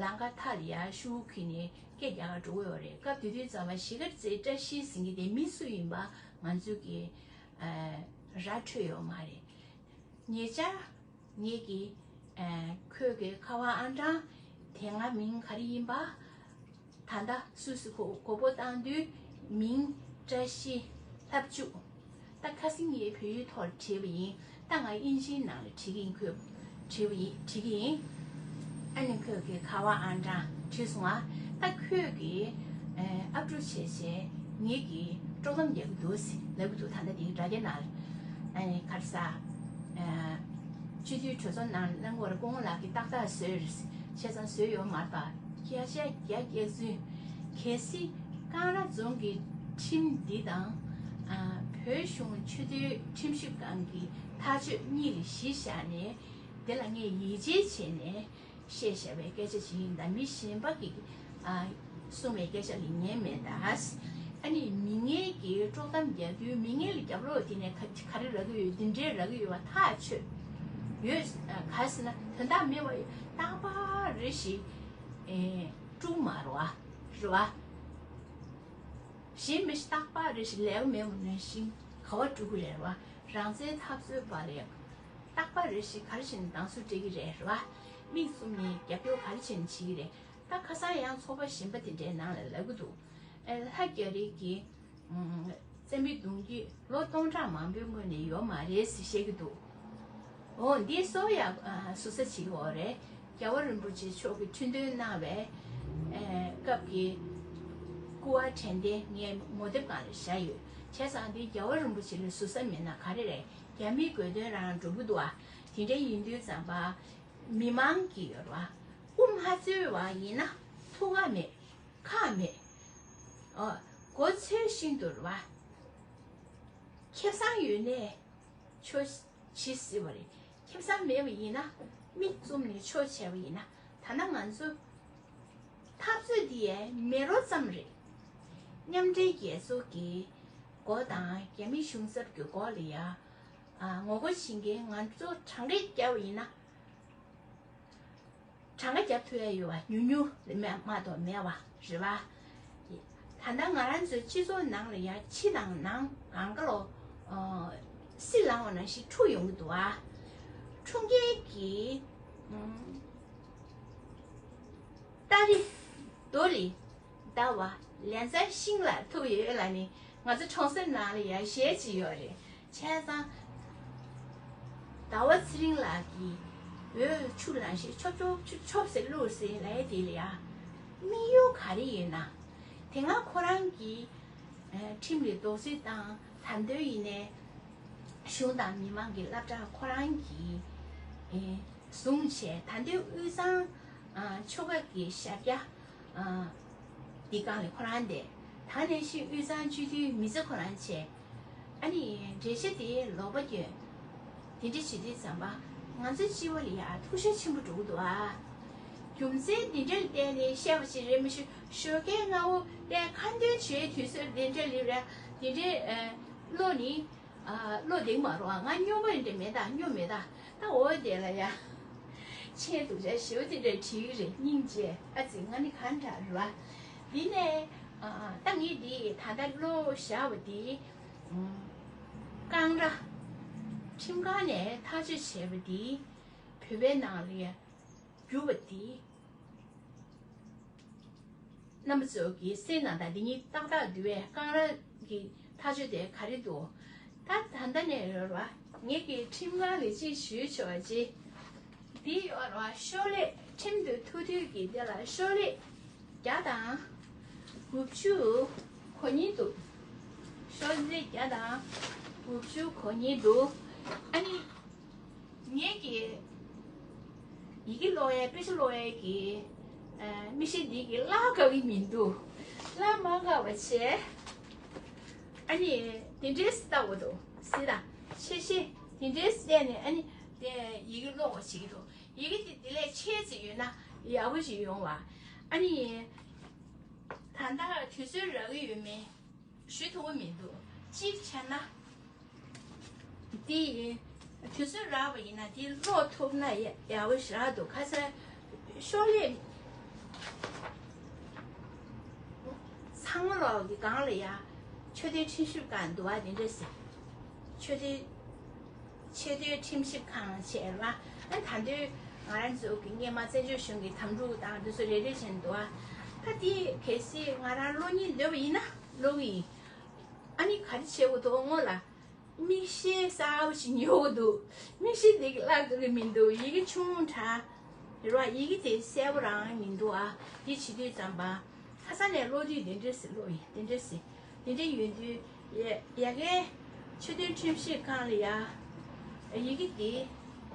ལམ་ཁ་མཐའ་ལ་ཡར་ཤུགས་ཁྱེར་ནས་སྐད་རྒྱག་ག་འགྲོ་གི་ཡོད་རེད། སྐབས་དེ་དུས་ཙམ་པ་གཞིས་ཀ་རྩེ་བཀྲ་ཤིས་ཟེར་མཁན་དེ་མི་སུ་ཡིན་པ་ང་ཚོས་ཀྱི་ཨ་ར་འཕྲོད་ཡོད་མ་རེད། ཉེ་ཆར་ངེད་ཀྱི་ཨ་ཁོས་ཀྱི་ཁ་པར་ཨང་གྲངས་དེ་སྔ་མིང་ག་རེ་ཡིན་པ། ད་ལྟ་སུད་སི་ཁོ་མགོ་སྐོར་བཏང་དུས་མིང་བཀྲ་ཤིས་ལྷ་བཅུ། ད་ཁ་སང་ངས་བོད་ཡིག་ཐོག་བྲིས་པ་ཡིན། ད་ང་དབྱིན་ཇིའི་ནང་ལ་བྲིས་ཀྱི་ཡིན། ཁོས་བྲིས་པ་ཡིན། བྲིས་ཀྱི་ཡིན། ཨ་ནི་ཁོས་ཀྱི་ཁ་པར་ཨང་གྲངས་བྲིས་སོང་ཨ། ད་ཁོས་ཀྱི་ཨ་ཕྲུག་བྱས་བྱས་ངེད་ཀྱི་དཀྲོག་གཏམ་རྒྱག་གི་འདུག་ཟེར་ལབ་ཀྱི་འདུག་ད་ལྟ་དེའི་དྲ་རྒྱ་ནང་ལ་ཨ་ནི་ག་རེ་ཟ། ཨ་སྤྱི་འཐུས་གྲོས་ཚོགས་ནང་གླེང་བར་སྐུ་ངོ་ལགས་ཀྱིས་ཏག་ཏག་བཟོས་རེད། བྱས་ཙང་བཟོས་ཡོད་མ་རེད་པ། བརྒྱ་ཆ་བརྒྱ་སྐྱག་རྫུན། གལ་སྲིད་ཀང་ར་རྫོང་གི་ཁྲིམས་འདི་དང་ཨ་བོད་གཞུང་ཆེས་མཐོའི་ཁྲིམས་ཞིབ་ཁང་གི་ཐག་གཅོད་གཉིས་ལ་གཞི་བཞག་ནས་འདི་ལ་ངས་ཡིད་ཆེས་བྱས་ནས་བཤད་བཞག་པའི་སྐད་ཆ་ཅིག་ཡིན། ད་མི་གཞན་པ་གིས་ཨ་གསུངས་པའི་སྐད་ཆ་ལ་ཉན་མེད་ད། ཨ་ནི་མི་ངན་གྱིས་དཀྲོག་གཏམ་རྒྱག་དུས་མི་ངན་ལ་རྒྱབ་ལོགས་དེ་ནས་ག་ག་རེ་རག་གི་ཡོད། འདི་འདྲའི་རག་གི་ཡོད་པ་ཐག་ཆོད་ཡོད། ཨ་ག་ཟེར་ན་དོན་དག་མེད་པ་རྟག་པར་རེ་ཞིག་ཨེ་དཀྲུག་མ་རེད་བ། རེད་བ། གཞན་མི་ཞིག་རྟག་པར་རེ་ཞིག་ལས་ཀ་མེད་པ་ནང་བཞིན་ག་བ་དཀྲུག་གི་རེད་བ། རང་བཙན་འཐབ་རྩོད་པ་ལས་རྟག་པར་རེ་ཞིག་ག་རེ་བྱས་ནས་སྡང་ཟུག་སྤྲད་ཀྱི་རེད། རེད་བ། མིག་བཙུམ་ནས་རྒྱབ་སྐྱོར་ག་རེ་བྱས་ནས་བྱེད་ཀྱི་རེད། ད་ཁ་སང་ཡང་ཚོགས་པ་གཞན་པ་དེ་འདྲའི་ནང་ལ་ལབ་ཀྱི་འདུག་ཨེ་ལྷ་རྒྱ་རི་གིས་ཨུམ་བཙན་པོའི་གདུང་རྒྱུད་ལོ་སྟོང་ཕྲག་མང་པོའི་སྔོན་ནས་ཡོད་མ་རེད་ཟེར་བཤད་ཀྱི་འདུག་འོ་འདི་གཙོ་བོ་ཡང་ཨ་ཟུར་ཟ་བྱེད་ཀྱི་ཡོད་རེད། རྒྱལ་བ་རིན་པོ་ཆེ་མཆོག་གིས་ཁྲི་འདོན་གནང་བའི་ཨེ་སྐབས་ཀྱི་སྐུ་པར་དྲན་རྟེན་ངའི་ངོ་དེབ་སྒང་ལ་བཞག་ཡོད། བྱས་ཙང་འདི་རྒྱལ་བ་རིན་པོ་ཆེ་ལ་ཟུར་ཟ་མེད་ན་ག་རེ་རེད། རྒྱ་མིའི་དགོས་འདུན་རང་འགྲུབ་ཀྱི་འདུག་ཨ། དེ་འདྲ་ཡིན་དུས་ཙམ་པ། མི་མང་གིས་ཡོད་རེད་བ། དབུ་མ་རྩོད་པ་ཡིན་ན་ཐུགས་ཁག་མེད། ཁག་མེད། ཨོ། མགོ་ཚོས་བཞིན་དུ་རེད་བ། ཁེ་བཟང་ཡོད་ནས་ཆོས་བྱེད་སྲིད་པ་རེད། ཁེ་བཟང་མེད་པ་ཡིན་ན་མིག་བཙུམ་ནས་ཆོས་བྱས་པ་ཡིན་ན་ད་ལྟ་ང་ཚོ་འཐབ་རྩོད་འདི་ཡའི་མེ་རོ་ཙམ་རེད། མཉམ་འབྲེལ་རྒྱལ་ཚོགས་ཀྱི་མགོ་དང་རྒྱ་མི་གཞུང་ཚབ་ཀྱི་མགོ་ལ་ཡ་ཨ་ངོ་རྒོལ་བྱེད་མཁན་ང་ཚོ་གྲངས་ཀ་བརྒྱབ་པ་ཡིན་ན། གྲངས་ཀ་བརྒྱབ་ཐུབ་ཡ་ཡོད་པ་ཉུང་ཉུང་མ་མ་གཏོགས་མེད་པ་རེད་བ། ད་ལྟ་ང་རང་ཚོའི་སྤྱི་ཚོགས་ནང་ལ་ཡ་ཕྱི་དང་ནང་གང་ག་ལོ་སྲི་ལངས་པ་ནང་བཞིན་འཁྲུག་ཡོང་གི་འདུག་ཨ། འཁྲུག་མཁན་གྱི་སྟ་རེ་རྡོ་རེ་བརྡབས་པ་ལན་ཚྭ་ཤིང་ལ་ཐུག་ཡོད་ལ་ནི། ང་ཚོ་གྲོང་གསེབ་ནང་ལ་ཡ་གཞས་ཅིག་ཡོད་རེད། བྱས་ཙང་ཟླ་བ་ཚེ་རིང་ལགས་ཀྱིས་འོད་ཆུ་ལང་ཞིག་ཆོབ་ཆོབ་ཆུ་ཆོབ་ཟེར་བླུགས་ཟེར་ལབ་ཡ་དེ་ལ་ཡ་དམིགས་ཡུལ་ག་རེ་ཡིན་ན། དེ་སྔ་ཁོ་རང་གིས་ཨ་ཁྲིམས་ལ་རྡོག་རྫིས་བཏང་། ད་དུང་ཡིན་ནའི་གཞུང་དང་མི་མང་གི་སློབ་གྲྭ་ཁོ་རང་གིས་ཨེ་བཟུང་བྱས། ད་དུང་དབུས་གཙང་ཨ་ཆོལ་ཁ་གི་ཞབས་བཀྱག་ཨ་འདི་སྒང་ལ་ཁོ་རང་བསྡད། ད་ནང་བཞིན་དབུས་གཙང་སྤྱི་འཐུས་མི་ཚེ་ཁོ་རང་བྱས། ཨ་ནི་འགྲེལ་བཤད་དེ་ལོག་པ་སྐྱོན། དེ་འདྲ་བྱེད་དུས་ཙམ་པ་ང་ཚོའི་སྤྱི་པ་ལ་ཡ་ཐུགས་ཤ་ཆེན་པོ་འགྲོ་གི་འདུག་ཨ། རྒྱུ་མཚན་འདི་འདྲ་ལ་བརྟེན་ནས་བཤད་པ་ཞིག་རེད་མི་ཤེས། ཞོགས་ཀས་སྔ་བོ་དེ་ཁ་འདོན་བྱེད་དུས་ཚོད་འདི་འདྲ་ལ་ར་འདི་འདྲ་ཨ་བློ་ནི་ཨ་བློ་གདེང་མ་རུང་ཨ། ང་སྨྱོ་པ་འདྲ་མེད་ད། སྨྱོ་མེད་ད། ད་འོ་དེ་ལ་ཡ་ཆེས་སྡུག་ཅག་ཞེ་པོ་དེ་འདྲ་བྲིས་ཀྱི་རེད། སྙིང་རྗེ། ཨ་ཙི་ང་ནི་གང་འདྲ་རེད་བ། འདི་ནས་ཨ་ད་ངས་འདི་ད་ལྟ་བློ་བཞག་པ་འདི་ཨ་ཀང་ར་ཁྲིམས་ཁང་ནས་ཐག་གཅོད་བྱས་པ་འདི་བོད་པའི་ནང་ལ་ཡ་རྒྱུ་བ་འདི། རྣམ་པ་ཚོ་གི་སེམས་ནང་ད་འདི་གཉིས་ཏག་ཏག་འདུག་པས། ཀང་ར་གི་ཐག་གཅོད་དེ་ག་རེ་འདུག་ད་ད་ལྟ་ནས་རོལ་བ་ངེད་ཀྱི་ཁྲིམས་ཁང་ལས་ཅིག་ཞུས་ཆོག་ཅེས། འདི་ཡོད་རོ། ཤོག་ལེབ་ཁྲིམས་དུ་ཐུག་དུས་ཀྱི་དེ་ལ་ཤོག་ལེབ་བརྒྱ་དང་དགུ་བཅུ་གོ་གཉིས་འདུག་ཤོག་ལེབ་བརྒྱ་དང་དགུ་བཅུ་གོ་གཉིས་འདུག་ཨ་ནི། ངེད་ཀྱི་ཡི་གེ་ཀློག་ཡས། དཔེ་ཆ་ཀློག་ཡས་ཀྱི་ཨ་མིག་ཤེལ་འདི་གིས་བཀླག་དགའ་གི་མི་འདུག་བཀླག་མ་དགའ་བ་བྱས། ཨ་ནི་དེ་འདྲའི་ལྟ་བུ་འདུག་སྲིད་དང་ཆེ་ཤེལ་དེ་འདྲའི་བལྟས་ནས་ཨ་ནི་དེ་ཡི་གེ་ཀློག་པ་བྱེད་ཀྱི་འདུག་ཡི་གེ་དེ་དེ་ལས་ཆེ་ཙམ་ཡོད་ན་ཡག་པོ་ཞིག་ཡོང་བ། ཨ་ནི་ད་ལྟ་དུས་ཚོད་རག་གི་ཡོད་མེད་ཞུ་ཐུབ་ཀྱི་མི་འདུག་གཅིག་བྱས་ན། འདི་ཡིན། དུས་ཚོད་རག་པ་ཡིན་ན་འདི་ཀློག་ཐུབ་ན་ཡ་ཡག་པོ་ཞེ་དྲག་འདུག་ཁ་སང་ཤོག་ལེབ་ཚང་མ་ལོག་གི་སྒང་ལ་ཡ་ཆོས་དོན་ཁྲིམས་ཞིབ་ཁང་འདུག་བ། དེ་འདྲ་ཟེར། ཆོས་དོན་ཆེས་མཐོའི་ཁྲིམས་ཞིབ་ཁང་བྱས་ར། ཨ་ད་དུང་ང་རང་ཚོ་གི་སྔས་མ་བཙན་བྱོལ་གཞུང་གི་དམ་ཕྲུག་དང་དེ་ཚོ་རེ་རེ་བཞིན་འདུག་བ། ད་འདི་གལ་སྲིད་ང་རང་ཀློག་སྙིང་འདོད་པ་ཡིན་ན་ཀློག་གི་ཡིན། ཨ་ནི་ག་རེ་བྱེད་དགོས་འདུག་སྔོན་ལ། མིག་ཤེལ་གསར་པ་ཞིག་ཉོ་དགོས་འདུག་མིག་ཤེལ་དེ་གི་བཀླག་དགོས་ཀྱི་མི་འདུག་ཡི་གེ་ཆུང་ཆུང་དྲགས། རེད་བ། ཡི་གེ་དེ་གསལ་པོ་རང་མི་འདུག་ཨ། དེ་བྱེད་དུས་ཙམ་པ། ཁ་སང་ནས་ཀློག་དུས་དེ་འདྲས་སེ་ཀློག་ཡིན། དེ་འདྲས་སེ། དེ་འདྲས་ཡོད་དུས་ཡ་ཡ་གའི་ཆོས་དོན་ཁྲིམས་ཞིབ་ཁང་ལ་ཡ་ཡི་གེ་དེ་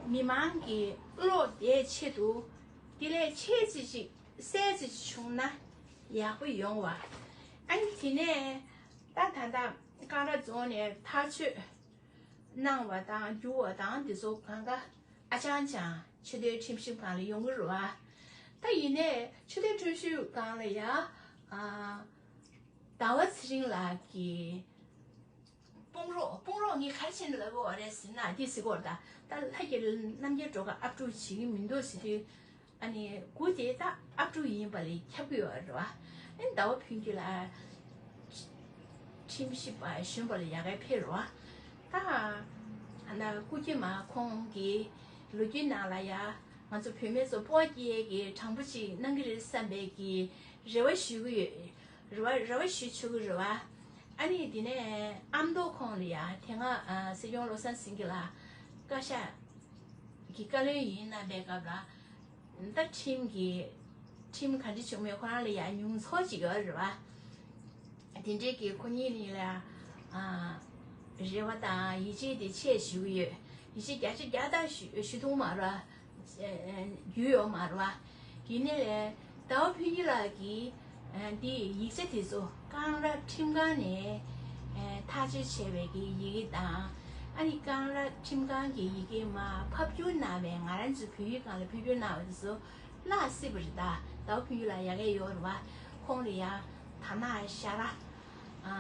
མི་མང་གིས་ཀློག་བདེའི་ཆེད་དུ་དེ་ལས་ཆེ་ཙམ་ཞིག་གསལ་ཙམ་ཞིག་བྱུང་ན་ཡག་པོ་ཡོང་བ། ཨ་ནི་དེ་ནས། ད་ད་ལྟ་ཀང་ར་རྫོང་ནས་ཐག་གཅོད་གནང་བ་དང་བསྒྱུར་བ་དང་འདི་ཚོ་གང་ག་ཨ་ཅང་ཅང་ཆོས་དོན་ཁྲིམས་ཞིབ་ཁང་ལ་ཡོང་གི་རེད་བ། ད་ཡིན་ནའི་ཆོས་དོན་ཁྲིམས་ཞིབ་ཁང་ལ་ཡ་ཨ་ཟླ་བ་ཚེ་རིང་ལགས་ཀྱི་དཔུང་རོགས། དཔུང་རོགས་ངས་ག་རེ་བྱས་ནས་ལབ་དགོས་རེད་ཟེར་ན་འདི་ཟེར་དགོས་རེད། ད་ད་ལྷ་རྒྱལ་རྣམ་རྒྱལ་སྒྲོལ་དཀར་ཨབ་ཕྲུག་བྱེད་ཀྱི་མི་འདུག་ཟེར་དུས། ཨ་ནི་སྐུ་དེ་ད་ཨབ་ཕྲུག་ཡིན་པ་ལས་ཁྱབ་ཀྱི་ཡོད་རེད་བ། ཨ་ནི་ཟླ་བ་ཕུན་སྐྱིད་ལགས་ཁྲིམས་ཞིབ་པ་གཞོན་པ་ལ་ཡ་གའི་ཕེབས་རེད་བ། ད་ཨ་ན་སྐུ་སྐྱེས་མ་ཁོང་གིས་ལོ་རྒྱུས་ནང་ལ་ཡ་ང་ཚོ་བུད་མེད་ཚོ་སྤོ་སྐྱེས་ཀྱི་དྲང་པོ་ཅིག་གནང་གི་རེད་བསམ་པའི་གི་རེ་བ་ཞུ་གི་ཡོད། རེ་བ་རེ་བ་ཞུ་ཆོག་གི་རེད་བ། ཨ་ནི་དེ་ནས་ཨ་མདོ་ཁོང་ལ་ཡ་དེ་སྔ་ཨ་སྲིད་སྐྱོང་བློ་བཟང་སེང་གེ་ལགས་བཀའ་ཤག་གི་བཀའ་བློན་ཡིན་གནང་པའི་སྐབས་ལ། ད་ཁྲིམས་ཀྱི་ཁྲིམས་ག་འདྲ་བྱུང་མེད་ཁོ་རང་ལ་ཡང་མྱོང་ཚོར་ཅིག་ཡོད་རེད་བ། དེ་འདྲའི་གི་ཁོ་གཉིས་གཉིས་ལ་ཨ་རེ་བ་དང་ཡིད་ཆེས་དེ་ཆེ་ཞུ་གི་ཡོད། ཡིད་ཆེས་བརྒྱ་ཆ་བརྒྱ་ད་ཞུ་ཞུ་ཐུབ་མ་རེད་བ། རྒྱུས་ཡོད་མ་རེད་བ། ཡིན་ནའི་ལས་ཟླ་བ་ཕུན་སྐྱིད་ལགས་ཀྱིས་འདི་ཡིག་ཆ་དེ་ཚོ་ཀང་ར་ཁྲིམས་ཁང་ནས་ཐག་གཅོད་བྱས་པའི་གི་ཡི་གེ་དང་། ཨ་ནི་ཀང་ར་ཁྲིམས་ཁང་གི་ཡི་གེ་མར་ཕབ་བསྒྱུར་གནང་བའི་ང་རང་ཚོའི་བོད་ཡིག་སྒང་ལ་ཕབ་བསྒྱུར་གནང་བ་དེ་ཚོ་བཀླགས་སྲིད་པ་རེད་ད། ཟླ་བ་ཕུན་སྐྱིད་ལགས་ཡ་གི་ཡོད་རེད་བ། ཁོང་ལ་ཡ་ད་ནག་ཤ་ར་ཨ་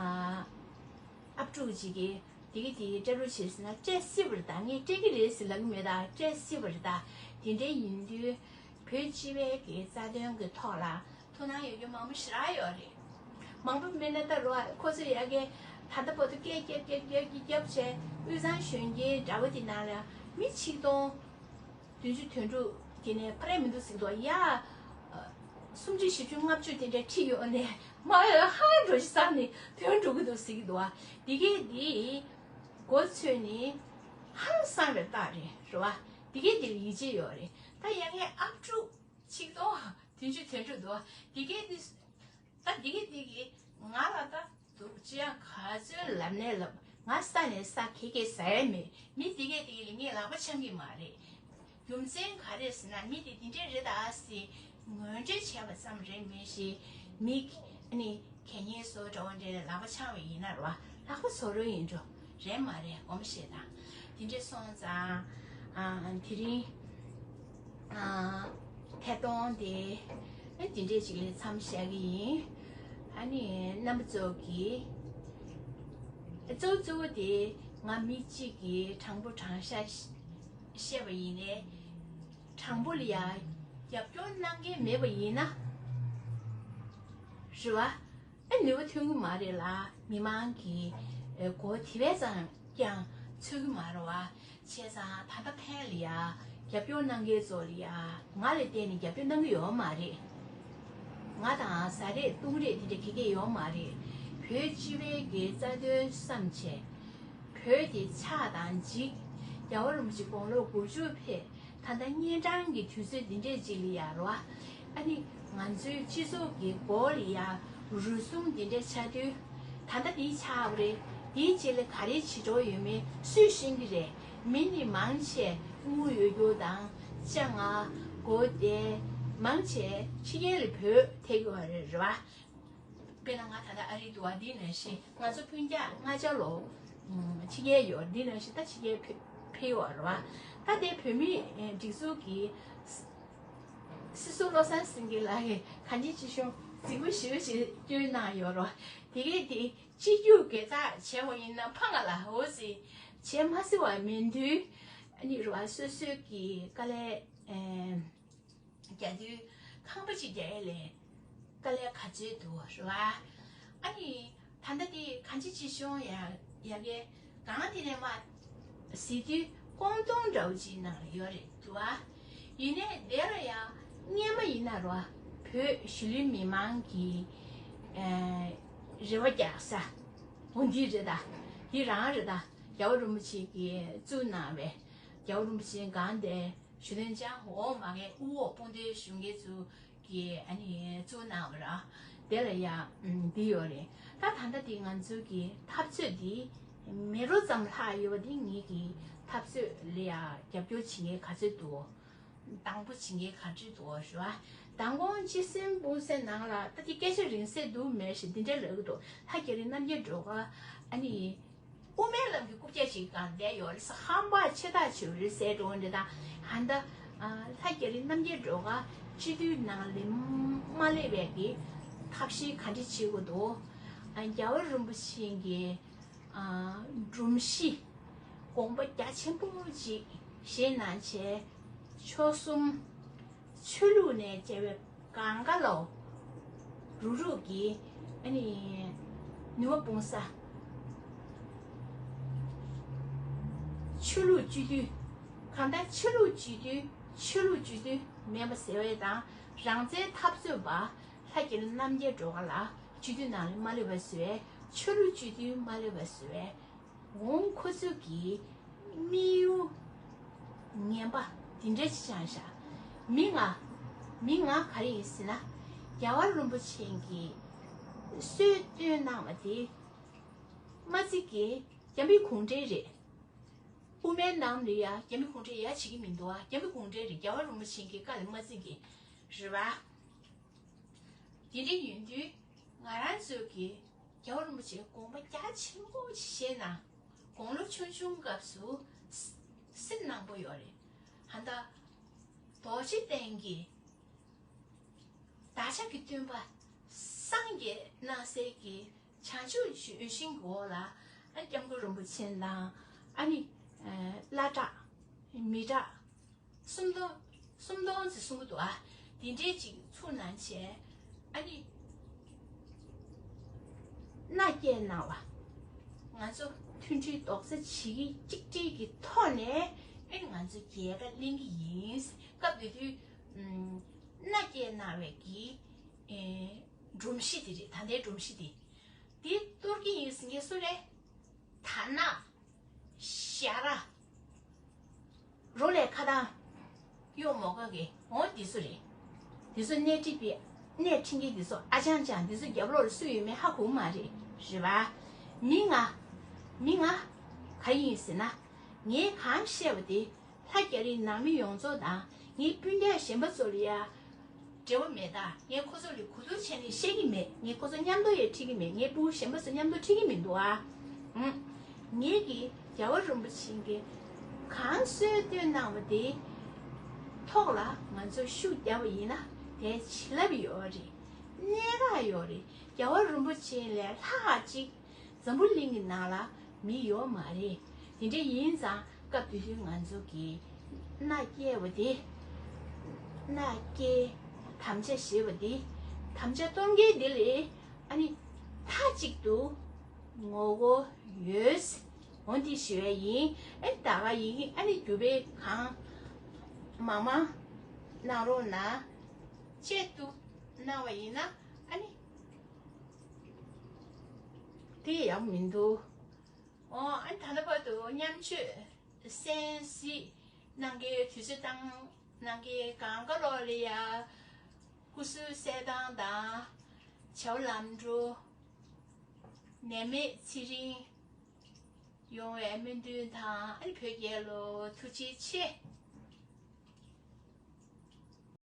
ཨབ་ཕྲུག་ཅིག་གིས། དེ་གི་དེ་སྤྲད་རོགས་བྱེད་ཟེར་ན་སྤྲད་སྲིད་པ་རེད་ད། ངས་སྤྲད་ཀྱི་རེད་ཟེར་ལབ་ཀྱི་མེད་ད། སྤྲད་སྲིད་པ་རེད་ད། དེ་འདྲའི་ཡིན་དུས་བོད་སྤྱི་པའི་གི་རྩ་དོན་གྱི་ཐོག་ལ་ཐུགས་སྣང་ཡོད་རྒྱུ་མང་པོ་ཞེ་དྲག་ཡོད་རེད། མང་པོ་མེད་ན་ད་རོ་ཁོ་ཚོས་ཡ་གི་ད་ལྟ་བར་དུ་སྐད་རྒྱབ་རྒྱབ་རྒྱབ་ཀྱི་རྒྱབ་བྱས་དབུས་གཙང་གཞོན་སྐྱེས་འདྲ་པོ་དེ་ནང་ལ་མི་ཆིག་སྟོང་བདུན་ཅུ་དོན་དྲུག་དེ་ནས་ཕ་རེ་མི་འདུག་ཟེར་གྱི་འདུག་ཡ། སུམ་ཅུ་བཞི་བཅུ་ལྔ་བཅུ་དེ་འདྲ་ཁྲིད་ཡོང་ནས་མ་ཧང་འགྲོ་ཞིག་བསམ་ནས་དོན་འགྲོ་གི་འདུག་ཟེར་གི་འདུག་ཨ། དེ་གས་དེ་མགོ་ཚོས་ནས་ཧང་སངས་པའི་རྟགས་རེད་རེད་བ། དེ་གས་དེ་ལ་ཡིད་ཆེས་ཡོད་རེད། ད་ཡ་ངའི་ཨབ་ཕྲུག་ཆིག་སྟོང་བདུན་ཅུ་དོན་དྲུག་འདུག་ཨ། དེ་གས་དེ། ད་འདི་གི་འདི་གི་ང་ལ་ད་འདུག་ཅི་ཡང་ག་ཚོད་ལབ་ནས་ལབ། ང་ས་ནས་ས་ཁེ་ཁེ་ཟ་ཡ་མེད། མི་འདི་གས་འདི་གི་ལ་ངས་ལག་པ་འཆང་གི་མ་རེད། རྒྱུ་མཚན་ག་རེ་ཟེར་ན་མི་འདི་འདི་འདྲས་རེད་ད་ཟེར་ངོས་འཛིན་བྱས་པ་ཙམ་རེད་མི་ཤེས། མི་ཨ་ནི་གད་སྙིགས་བཟོ་འདྲ་བོ་འདྲས་ལག་པ་འཆང་བ་ཡིན་ན་རེད་བ། ལག་པ་བཟོ་རོགས་ཡིན་འགྲོ། རེད་མ་རེད་དགོངས་པ་བཞེས་དང་། དེ་འདྲས་སོང་ཙང་ཨ་དེ་རིང་ཨ་ཐད་གཏོང་དེ་ཨ་དེ་འདྲས་ཅིག་ལ་མཚམས་བཞག་གི་ཡིན། ཨ་ནི་རྣམ་པ་ཚོ་གིས་གཙོ་གཙོ་བོ་དེ་ང་མི་གཅིག་གིས་དྲང་པོ་དྲང་བཞག་བཤད་པ་ཡིན་ནའི་དྲང་པོ་ལ་ཡ་རྒྱབ་སྐྱོར་གནང་མཁན་མེད་པ་ཡིན་ན་རེད་བ། ཨེ་ནུས་པ་ཐོན་གི་མ་རེད་ལ། མི་མང་གིས་ཨེ་གོ་དེ་བས་ཙང་ཀྱང་ཚོད་ཀྱི་མ་རེད་བ། བྱས་ཙང་ད་ལྟ་ཕན་ལ་ཡ་རྒྱབ་སྐྱོར་གནང་མཁན་ཚོ་ལ་ཡ་ང་ལ་བརྟེན་ནས་རྒྱབ་སྐྱོར་གནང་གི་ཡོད་མ་རེད། ང་དང་བཟའ་རེས་བཏུང་རེས་དེ་འདྲ་ག་གེ་ཡོད་མ་རེད། བོད་སྤྱི་པའི་གི་རྩ་དོན་བསམ་བྱས། བོད་དེ་ཆགས་དང་འཇིག་རྒྱལ་བ་རིན་པོ་ཆེ་དགུང་ལོ་དགུ་བཅུ་ཕེབས། ད་ལྟ་གཉན་འཕྲང་གི་དུས་ཚོད་འདི་འདྲས་ཅིག་ལ་ཡ་རོ། ཨ་ནི་ང་ཚོའི་སྤྱི་ཚོགས་ཀྱི་མགོ་ལ་ཡ་རུལ་སུངས་འདི་འདྲས་ཆགས་དུས། ད་ལྟ་འདི་ཆགས་པ་རེད། འདིའི་རྗེས་ལ་ག་རེ་བྱེད་འགྲོ་ཡོད་མེད་སུས་ཤེས་ཀྱི་རེད། མི་ནི་མང་ཆེ་དངུལ་ཡོད་རྒྱུ་དང་ལྕང་ང་སྒོ་བདེ་མང་ཆེ་ཕྱི་རྒྱལ་ལ་བུད་ཐལ་གྱི་ཡོད་རེད་རེད་བ། དཔེར་ན་ང་ད་ལྟ་ཨ་རིའི་འདུག་བ། འདི་ནང་བཞིན་ང་ཚོ་སྤུན་ཀྱག་ལྔ་བརྒྱ་ལོ་ཕྱི་རྒྱལ་ཡོད། འདི་ནང་བཞིན་ད་ཕྱི་རྒྱལ་ཕེབས་ཕེབས་ཡོད་རེད་བ། ད་ལྟའི་བོད་མིའི་སྒྲིག་འཛུགས་ཀྱི་སྲིད་ཟུར་བློ་བཟང་སེང་གེ་ལགས་ཀྱིས་གང་ཅི་ཅི་བྱུང་རྫིག་པོ་ཞེ་པོ་ཞིག་བསྐྱོན་གནང་ཡོད་རེད་བ། དེ་གས་དེ་སྤྱི་རྒྱུ་དགེ་རྩ་བྱས་པ་ཡིན་ན་ཕ་ང་ལ་འོ་ཟེར་བྱས་མ་ཟེར་བ་མིན་དུས་ཨ་ནི་རེད་བ། སོ་སོའི་གི་དཀའ་ལས་ཨེ། རྒྱག་དུས་ཁང་པ་གཅིག་རྒྱག་ཡས་ལས་དཀའ་ལས་ག་ཚོད་འདུག་རེད་བ། ཨ་ནི་ད་ལྟ་དེ་གང་ཅི་ཅི་བྱུང་ཡ་ཡ་གའི་སྒང་དེ་ནས་མ་ཟེར་དུས་ཀོང་ཏུང་འདྲ་བོ་ཅིག་ནང་ལ་ཡོད་རེད་འདུག་བ། ཡིན་ནའི་དེ་ལ་ཡང་སྔས་མ་ཡིན་ན་རེད་བ། བོད་གཞིས་ལུས་མི་མང་གི་ཨེ་རེ་བ་རྒྱག་ས་འོ་འདི་རེད་ད། འདི་རང་རེད་ད། རྒྱལ་བ་རིན་པོ་ཆེ་གིས་བཙུགས་གནང་བའི་རྒྱལ་བ་རིན་པོ་ཆེའི་སྒང་དེ་ཞུ་དོན་ཅང་འོག་མ་གའི་དབུ་འོག་དཔུང་སྡེའི་གཞུང་གི་ཚུ་གི་ཨ་ནི་གཙོ་གནང་བ་ར། དེ་ལ་ཡ་འདི་ཡོད་རེད། ད་ད་ལྟ་འདི་ང་ཚོ་གི་འཐབ་རྩོད་འདི་མེ་རོ་ཙམ་ལྷག་ཡོད་པ་འདི་ངེད་ཀྱི་འཐབ་རྩོད་ལ་ཡ་རྒྱབ་སྐྱོར་བྱེད་མཁན་ག་ཚོད་འདུག་དང་པོ་བྱེད་མཁན་ག་ཚོད་འདུག་ཞུ་བ། མདང་དགོང་སྤྱི་སེམས་སྤུངས་སའི་ནང་ལ་ད་འདི་སྐད་ཆ་རིང་སེ་འདུག་མེད་ཞེས་འདི་འདྲ་ལབ་ཀྱི་འདུག་ལྷ་རྒྱ་རི་རྣམ་རྒྱལ་སྒྲོལ་དཀར་ཨ་ནི། དབུ་མའི་ལམ་གྱི་རྐུབ་བཀྱག་ཅིག་སྒང་བསྡད་ཡོད་རེད་ཟེར། ཧམ་པ་ཆེ་ཐག་ཆོད་རེད་ཟེར་འགྲོ་འདི་དང་། ཧན་ད་ལྷ་རྒྱ་རི་རྣམ་རྒྱལ་སྒྲོལ་དཀར་སྤྱི་འཐུས་ནང་ལ་མ་སླེབས་པའི་གི་ཐབས་ཤེས་ག་འདྲ་བྱེད་དགོས་འདུག་རྒྱལ་བ་རིན་པོ་ཆེ་གི་སྒྲོམ་གཞི་དགོངས་པ་རྒྱ་ཆེན་པོ་ཅིག་བཞེས་གནང་བྱས། ཆོལ་གསུམ་ཆོས་ལུགས་ནས་བཅས་པའི་གང་ག་ལ་རུག་རུག་གི་ཨ་ནི་ནུས་པ་སྤུངས་ས། ཆོས་ལུགས་སྤྱི་འཐུས་གང་ལྟར་ཆོས་ལུགས་སྤྱི་འཐུས་ཆོས་ལུགས་སྤྱི་འཐུས་མེད་པ་ཟེར་བའི་དང་རང་བཙན་འཐབ་རྩོད་པ་ལྷ་རྒྱ་རི་རྣམ་རྒྱལ་སྒྲོལ་དཀར་ལགས་སྤྱི་འཐུས་ནང་ལ་མ་སླེབས་པ་བཟོས། ཆོས་ལུགས་སྤྱི་འཐུས་མ་སླེབས་པ་བཟོས། འོང་ཁོ་ཚོ་གི་དམིགས་ཡུལ་ངན་པ་འདི་འདྲ་ཅིག་བཅངས་ཤག་མི་ང་མི་ང་ག་རེ་ཡིན་ཟེར་ན། རྒྱལ་བ་རིན་པོ་ཆེ་གིས་སྲོལ་བཏོད་གནང་བ་དེ་མ་བརྩི་གི་རྒྱ་མི་གུང་ཁྲན་རེད། དབུ་མའི་ལམ་ལ་ཡ་རྒྱ་མི་གུང་ཁྲན་ཡ་བྱེད་ཀྱི་མི་འདུག་ཨ། རྒྱ་མི་གུང་ཁྲན་རེད། རྒྱལ་བ་རིན་པོ་ཆེ་གི་བཀའ་ལ་མ་བརྩི་གི་རེད་བ། དེ་འདྲ་ཡིན་དུས་ང་རང་ཚོ་གི་རྒྱལ་བ་རིན་པོ་ཆེའི་དགོངས་པ་རྒྱ་ཆེན་པོ་ཞིག་བཞེས་ན། དགུང་ལོ་ཆུང་ཆུང་སྐབས་སུ་སེམས་ནང་པོ་ཡོད་རེད། ཧ་ད་རྡོ་རྗེ་གདན་གྱི་བདག་ཅག་གི་སྟོན་པ་སངས་རྒྱས་གནང་སའི་གི་བྱང་ཆུབ་ལྗོན་ཤིང་གི་འོག་ལ་ཨ་སྐྱབས་མགོན་རིན་པོ་ཆེ་དང་ཨ་ནི་བླ་གྲྭ་མི་གྲྭ་སུམ་སྟོང་སུམ་སྟོང་ཙམ་གསུང་གི་འདུག་ཨ། དེ་འདྲས་ཅིག་ཚུགས་གནང་བྱས་ཨ་ནི་མནའ་སྐྱེལ་གནང་བ། ང་ཚོ་མཐུན་སྒྲིལ་རྡོག་རྩ་གཅིག་གཅིག་སྒྲིལ་གྱི་ཐོག་ནས་ཨ་ནི་ང་ཚོ་རྒྱལ་ཁ་ལེན་གྱི་ཡིན། སྐབས་དེ་དུས་མནའ་སྐྱེལ་གནང་བའི་གི་ ཨེ། སྒྲོམ་གཞི་དེ་རེད། ད་ལྟའི་སྒྲོམ་གཞི་དེ། དེ་གཏོར་གྱི་ཡིན་ཟེར་མཁན་སུ་རེད། དར་ནག་ཞྭ་ར། རོ་ལས་ཁ་ཐང་གཡོག་མོ་ཀ་གི་འོ་འདི་ཚོ་རེད། འདི་ཚོ་སྣེ་ཁྲིད་པའི་སྣེ་ཁྲིད་མཁན་འདི་ཚོ་ཨ་ཅང་ཅང་འདི་ཚོ་རྒྱབ་ལོགས་ལ་སུ་ཡོད་མེད་ཧ་གོ་གི་མ་རེད། རེད་པ། མི་ང་། མི་ང་། ག་ཡིན་ཟེར་ན། ངས་གང་བཤད་པ་དེ་ལྷ་རྒྱ་རིའི་ནང་མི་ཡོངས་རྫོགས་དང་ངའི་སྤུན་ཀྱག་གཞན་པ་ཚོ་ལ་ཡ། འབྲེལ་བ་མེད་ད། ངས་ཁོ་ཚོ་ལ་གོ་བསྡུར་བྱས་ནས་བཤད་ཀྱི་མེད། ངས་ཁོ་ཚོ་མཉམ་དུ་ཡང་ཁྲིད་ཀྱི་མེད། ངའི་སྤུ་གུ་གཞན་པ་ཚོ་མཉམ་དུ་ཁྲིད་ཀྱི་མི་འདུག་ཨ། ཨུམ། ངེད་ཀྱིས་རྒྱལ་བ་རིན་པོ་ཆེ་གིས་གང་གསོལ་སྟོན་གནང་བ་དེ་ཐོག་ལ་ང་ཚོ་ཤུགས་བརྒྱབ་པ་ཡིན་ན་དེ་བྱིན་རླབས་ཡོད་རེད། གནད་འགག་ཡོད་རེད། རྒྱལ་བ་རིན་པོ་ཆེ་ལས་ལྷག་ཅིག་འཛམ་བུ་གླིང་གི་ནང་ལ་མི་ཡོད་མ་རེད། དེ་འདྲ་ཡིན་ཙང་སྐབས་དེ་དུས་ང་ཚོ་གིས་མནའ་སྐྱེལ་བ་དེ། མནའ་སྐྱེལ། དམ་བཅའ་བཞེས་པ་དེ། དམ་བཅའ་གཏོར་མཁན་དེ་ལས་ཨ་ནི་མཐའ་གཅིག་ཏུ་ངོ་རྒོལ་ཡོད། འོ་འདི་ཞུ་ཡ་ཡིན། ཨ་ནི་ད་ག་ཡིན། ཨ་ནི་རྒྱུ་བས་གང་མང་མང་གནང་རོགས་གནང་། ཆེད་དུ་གནང་བ་ཡིན་ན་ཨ་ནི་དེ་ཡག་མི་འདུག་ཨོ། ཨ་ནི་ད་ལྟ་བར་དུ་མཉམ་སྤྱོད་གསན་གཟིགས་གནང་མཁན། དུས་ཚོད་བཏང་གནང་མཁན། གང་ག་ལོག་ལ་ཡ་སྐུ་གཟུགས་གསལ་ཐང་དང་བྱ་བ་ལམ་འགྲོ། ནད་མེད་ཚེ་རིང་ཡོང་བའི་སྨོན་འདུན་དང་། ཨ་ནི་བོད་རྒྱལ་ལོ། ཐུགས་རྗེ་ཆེ།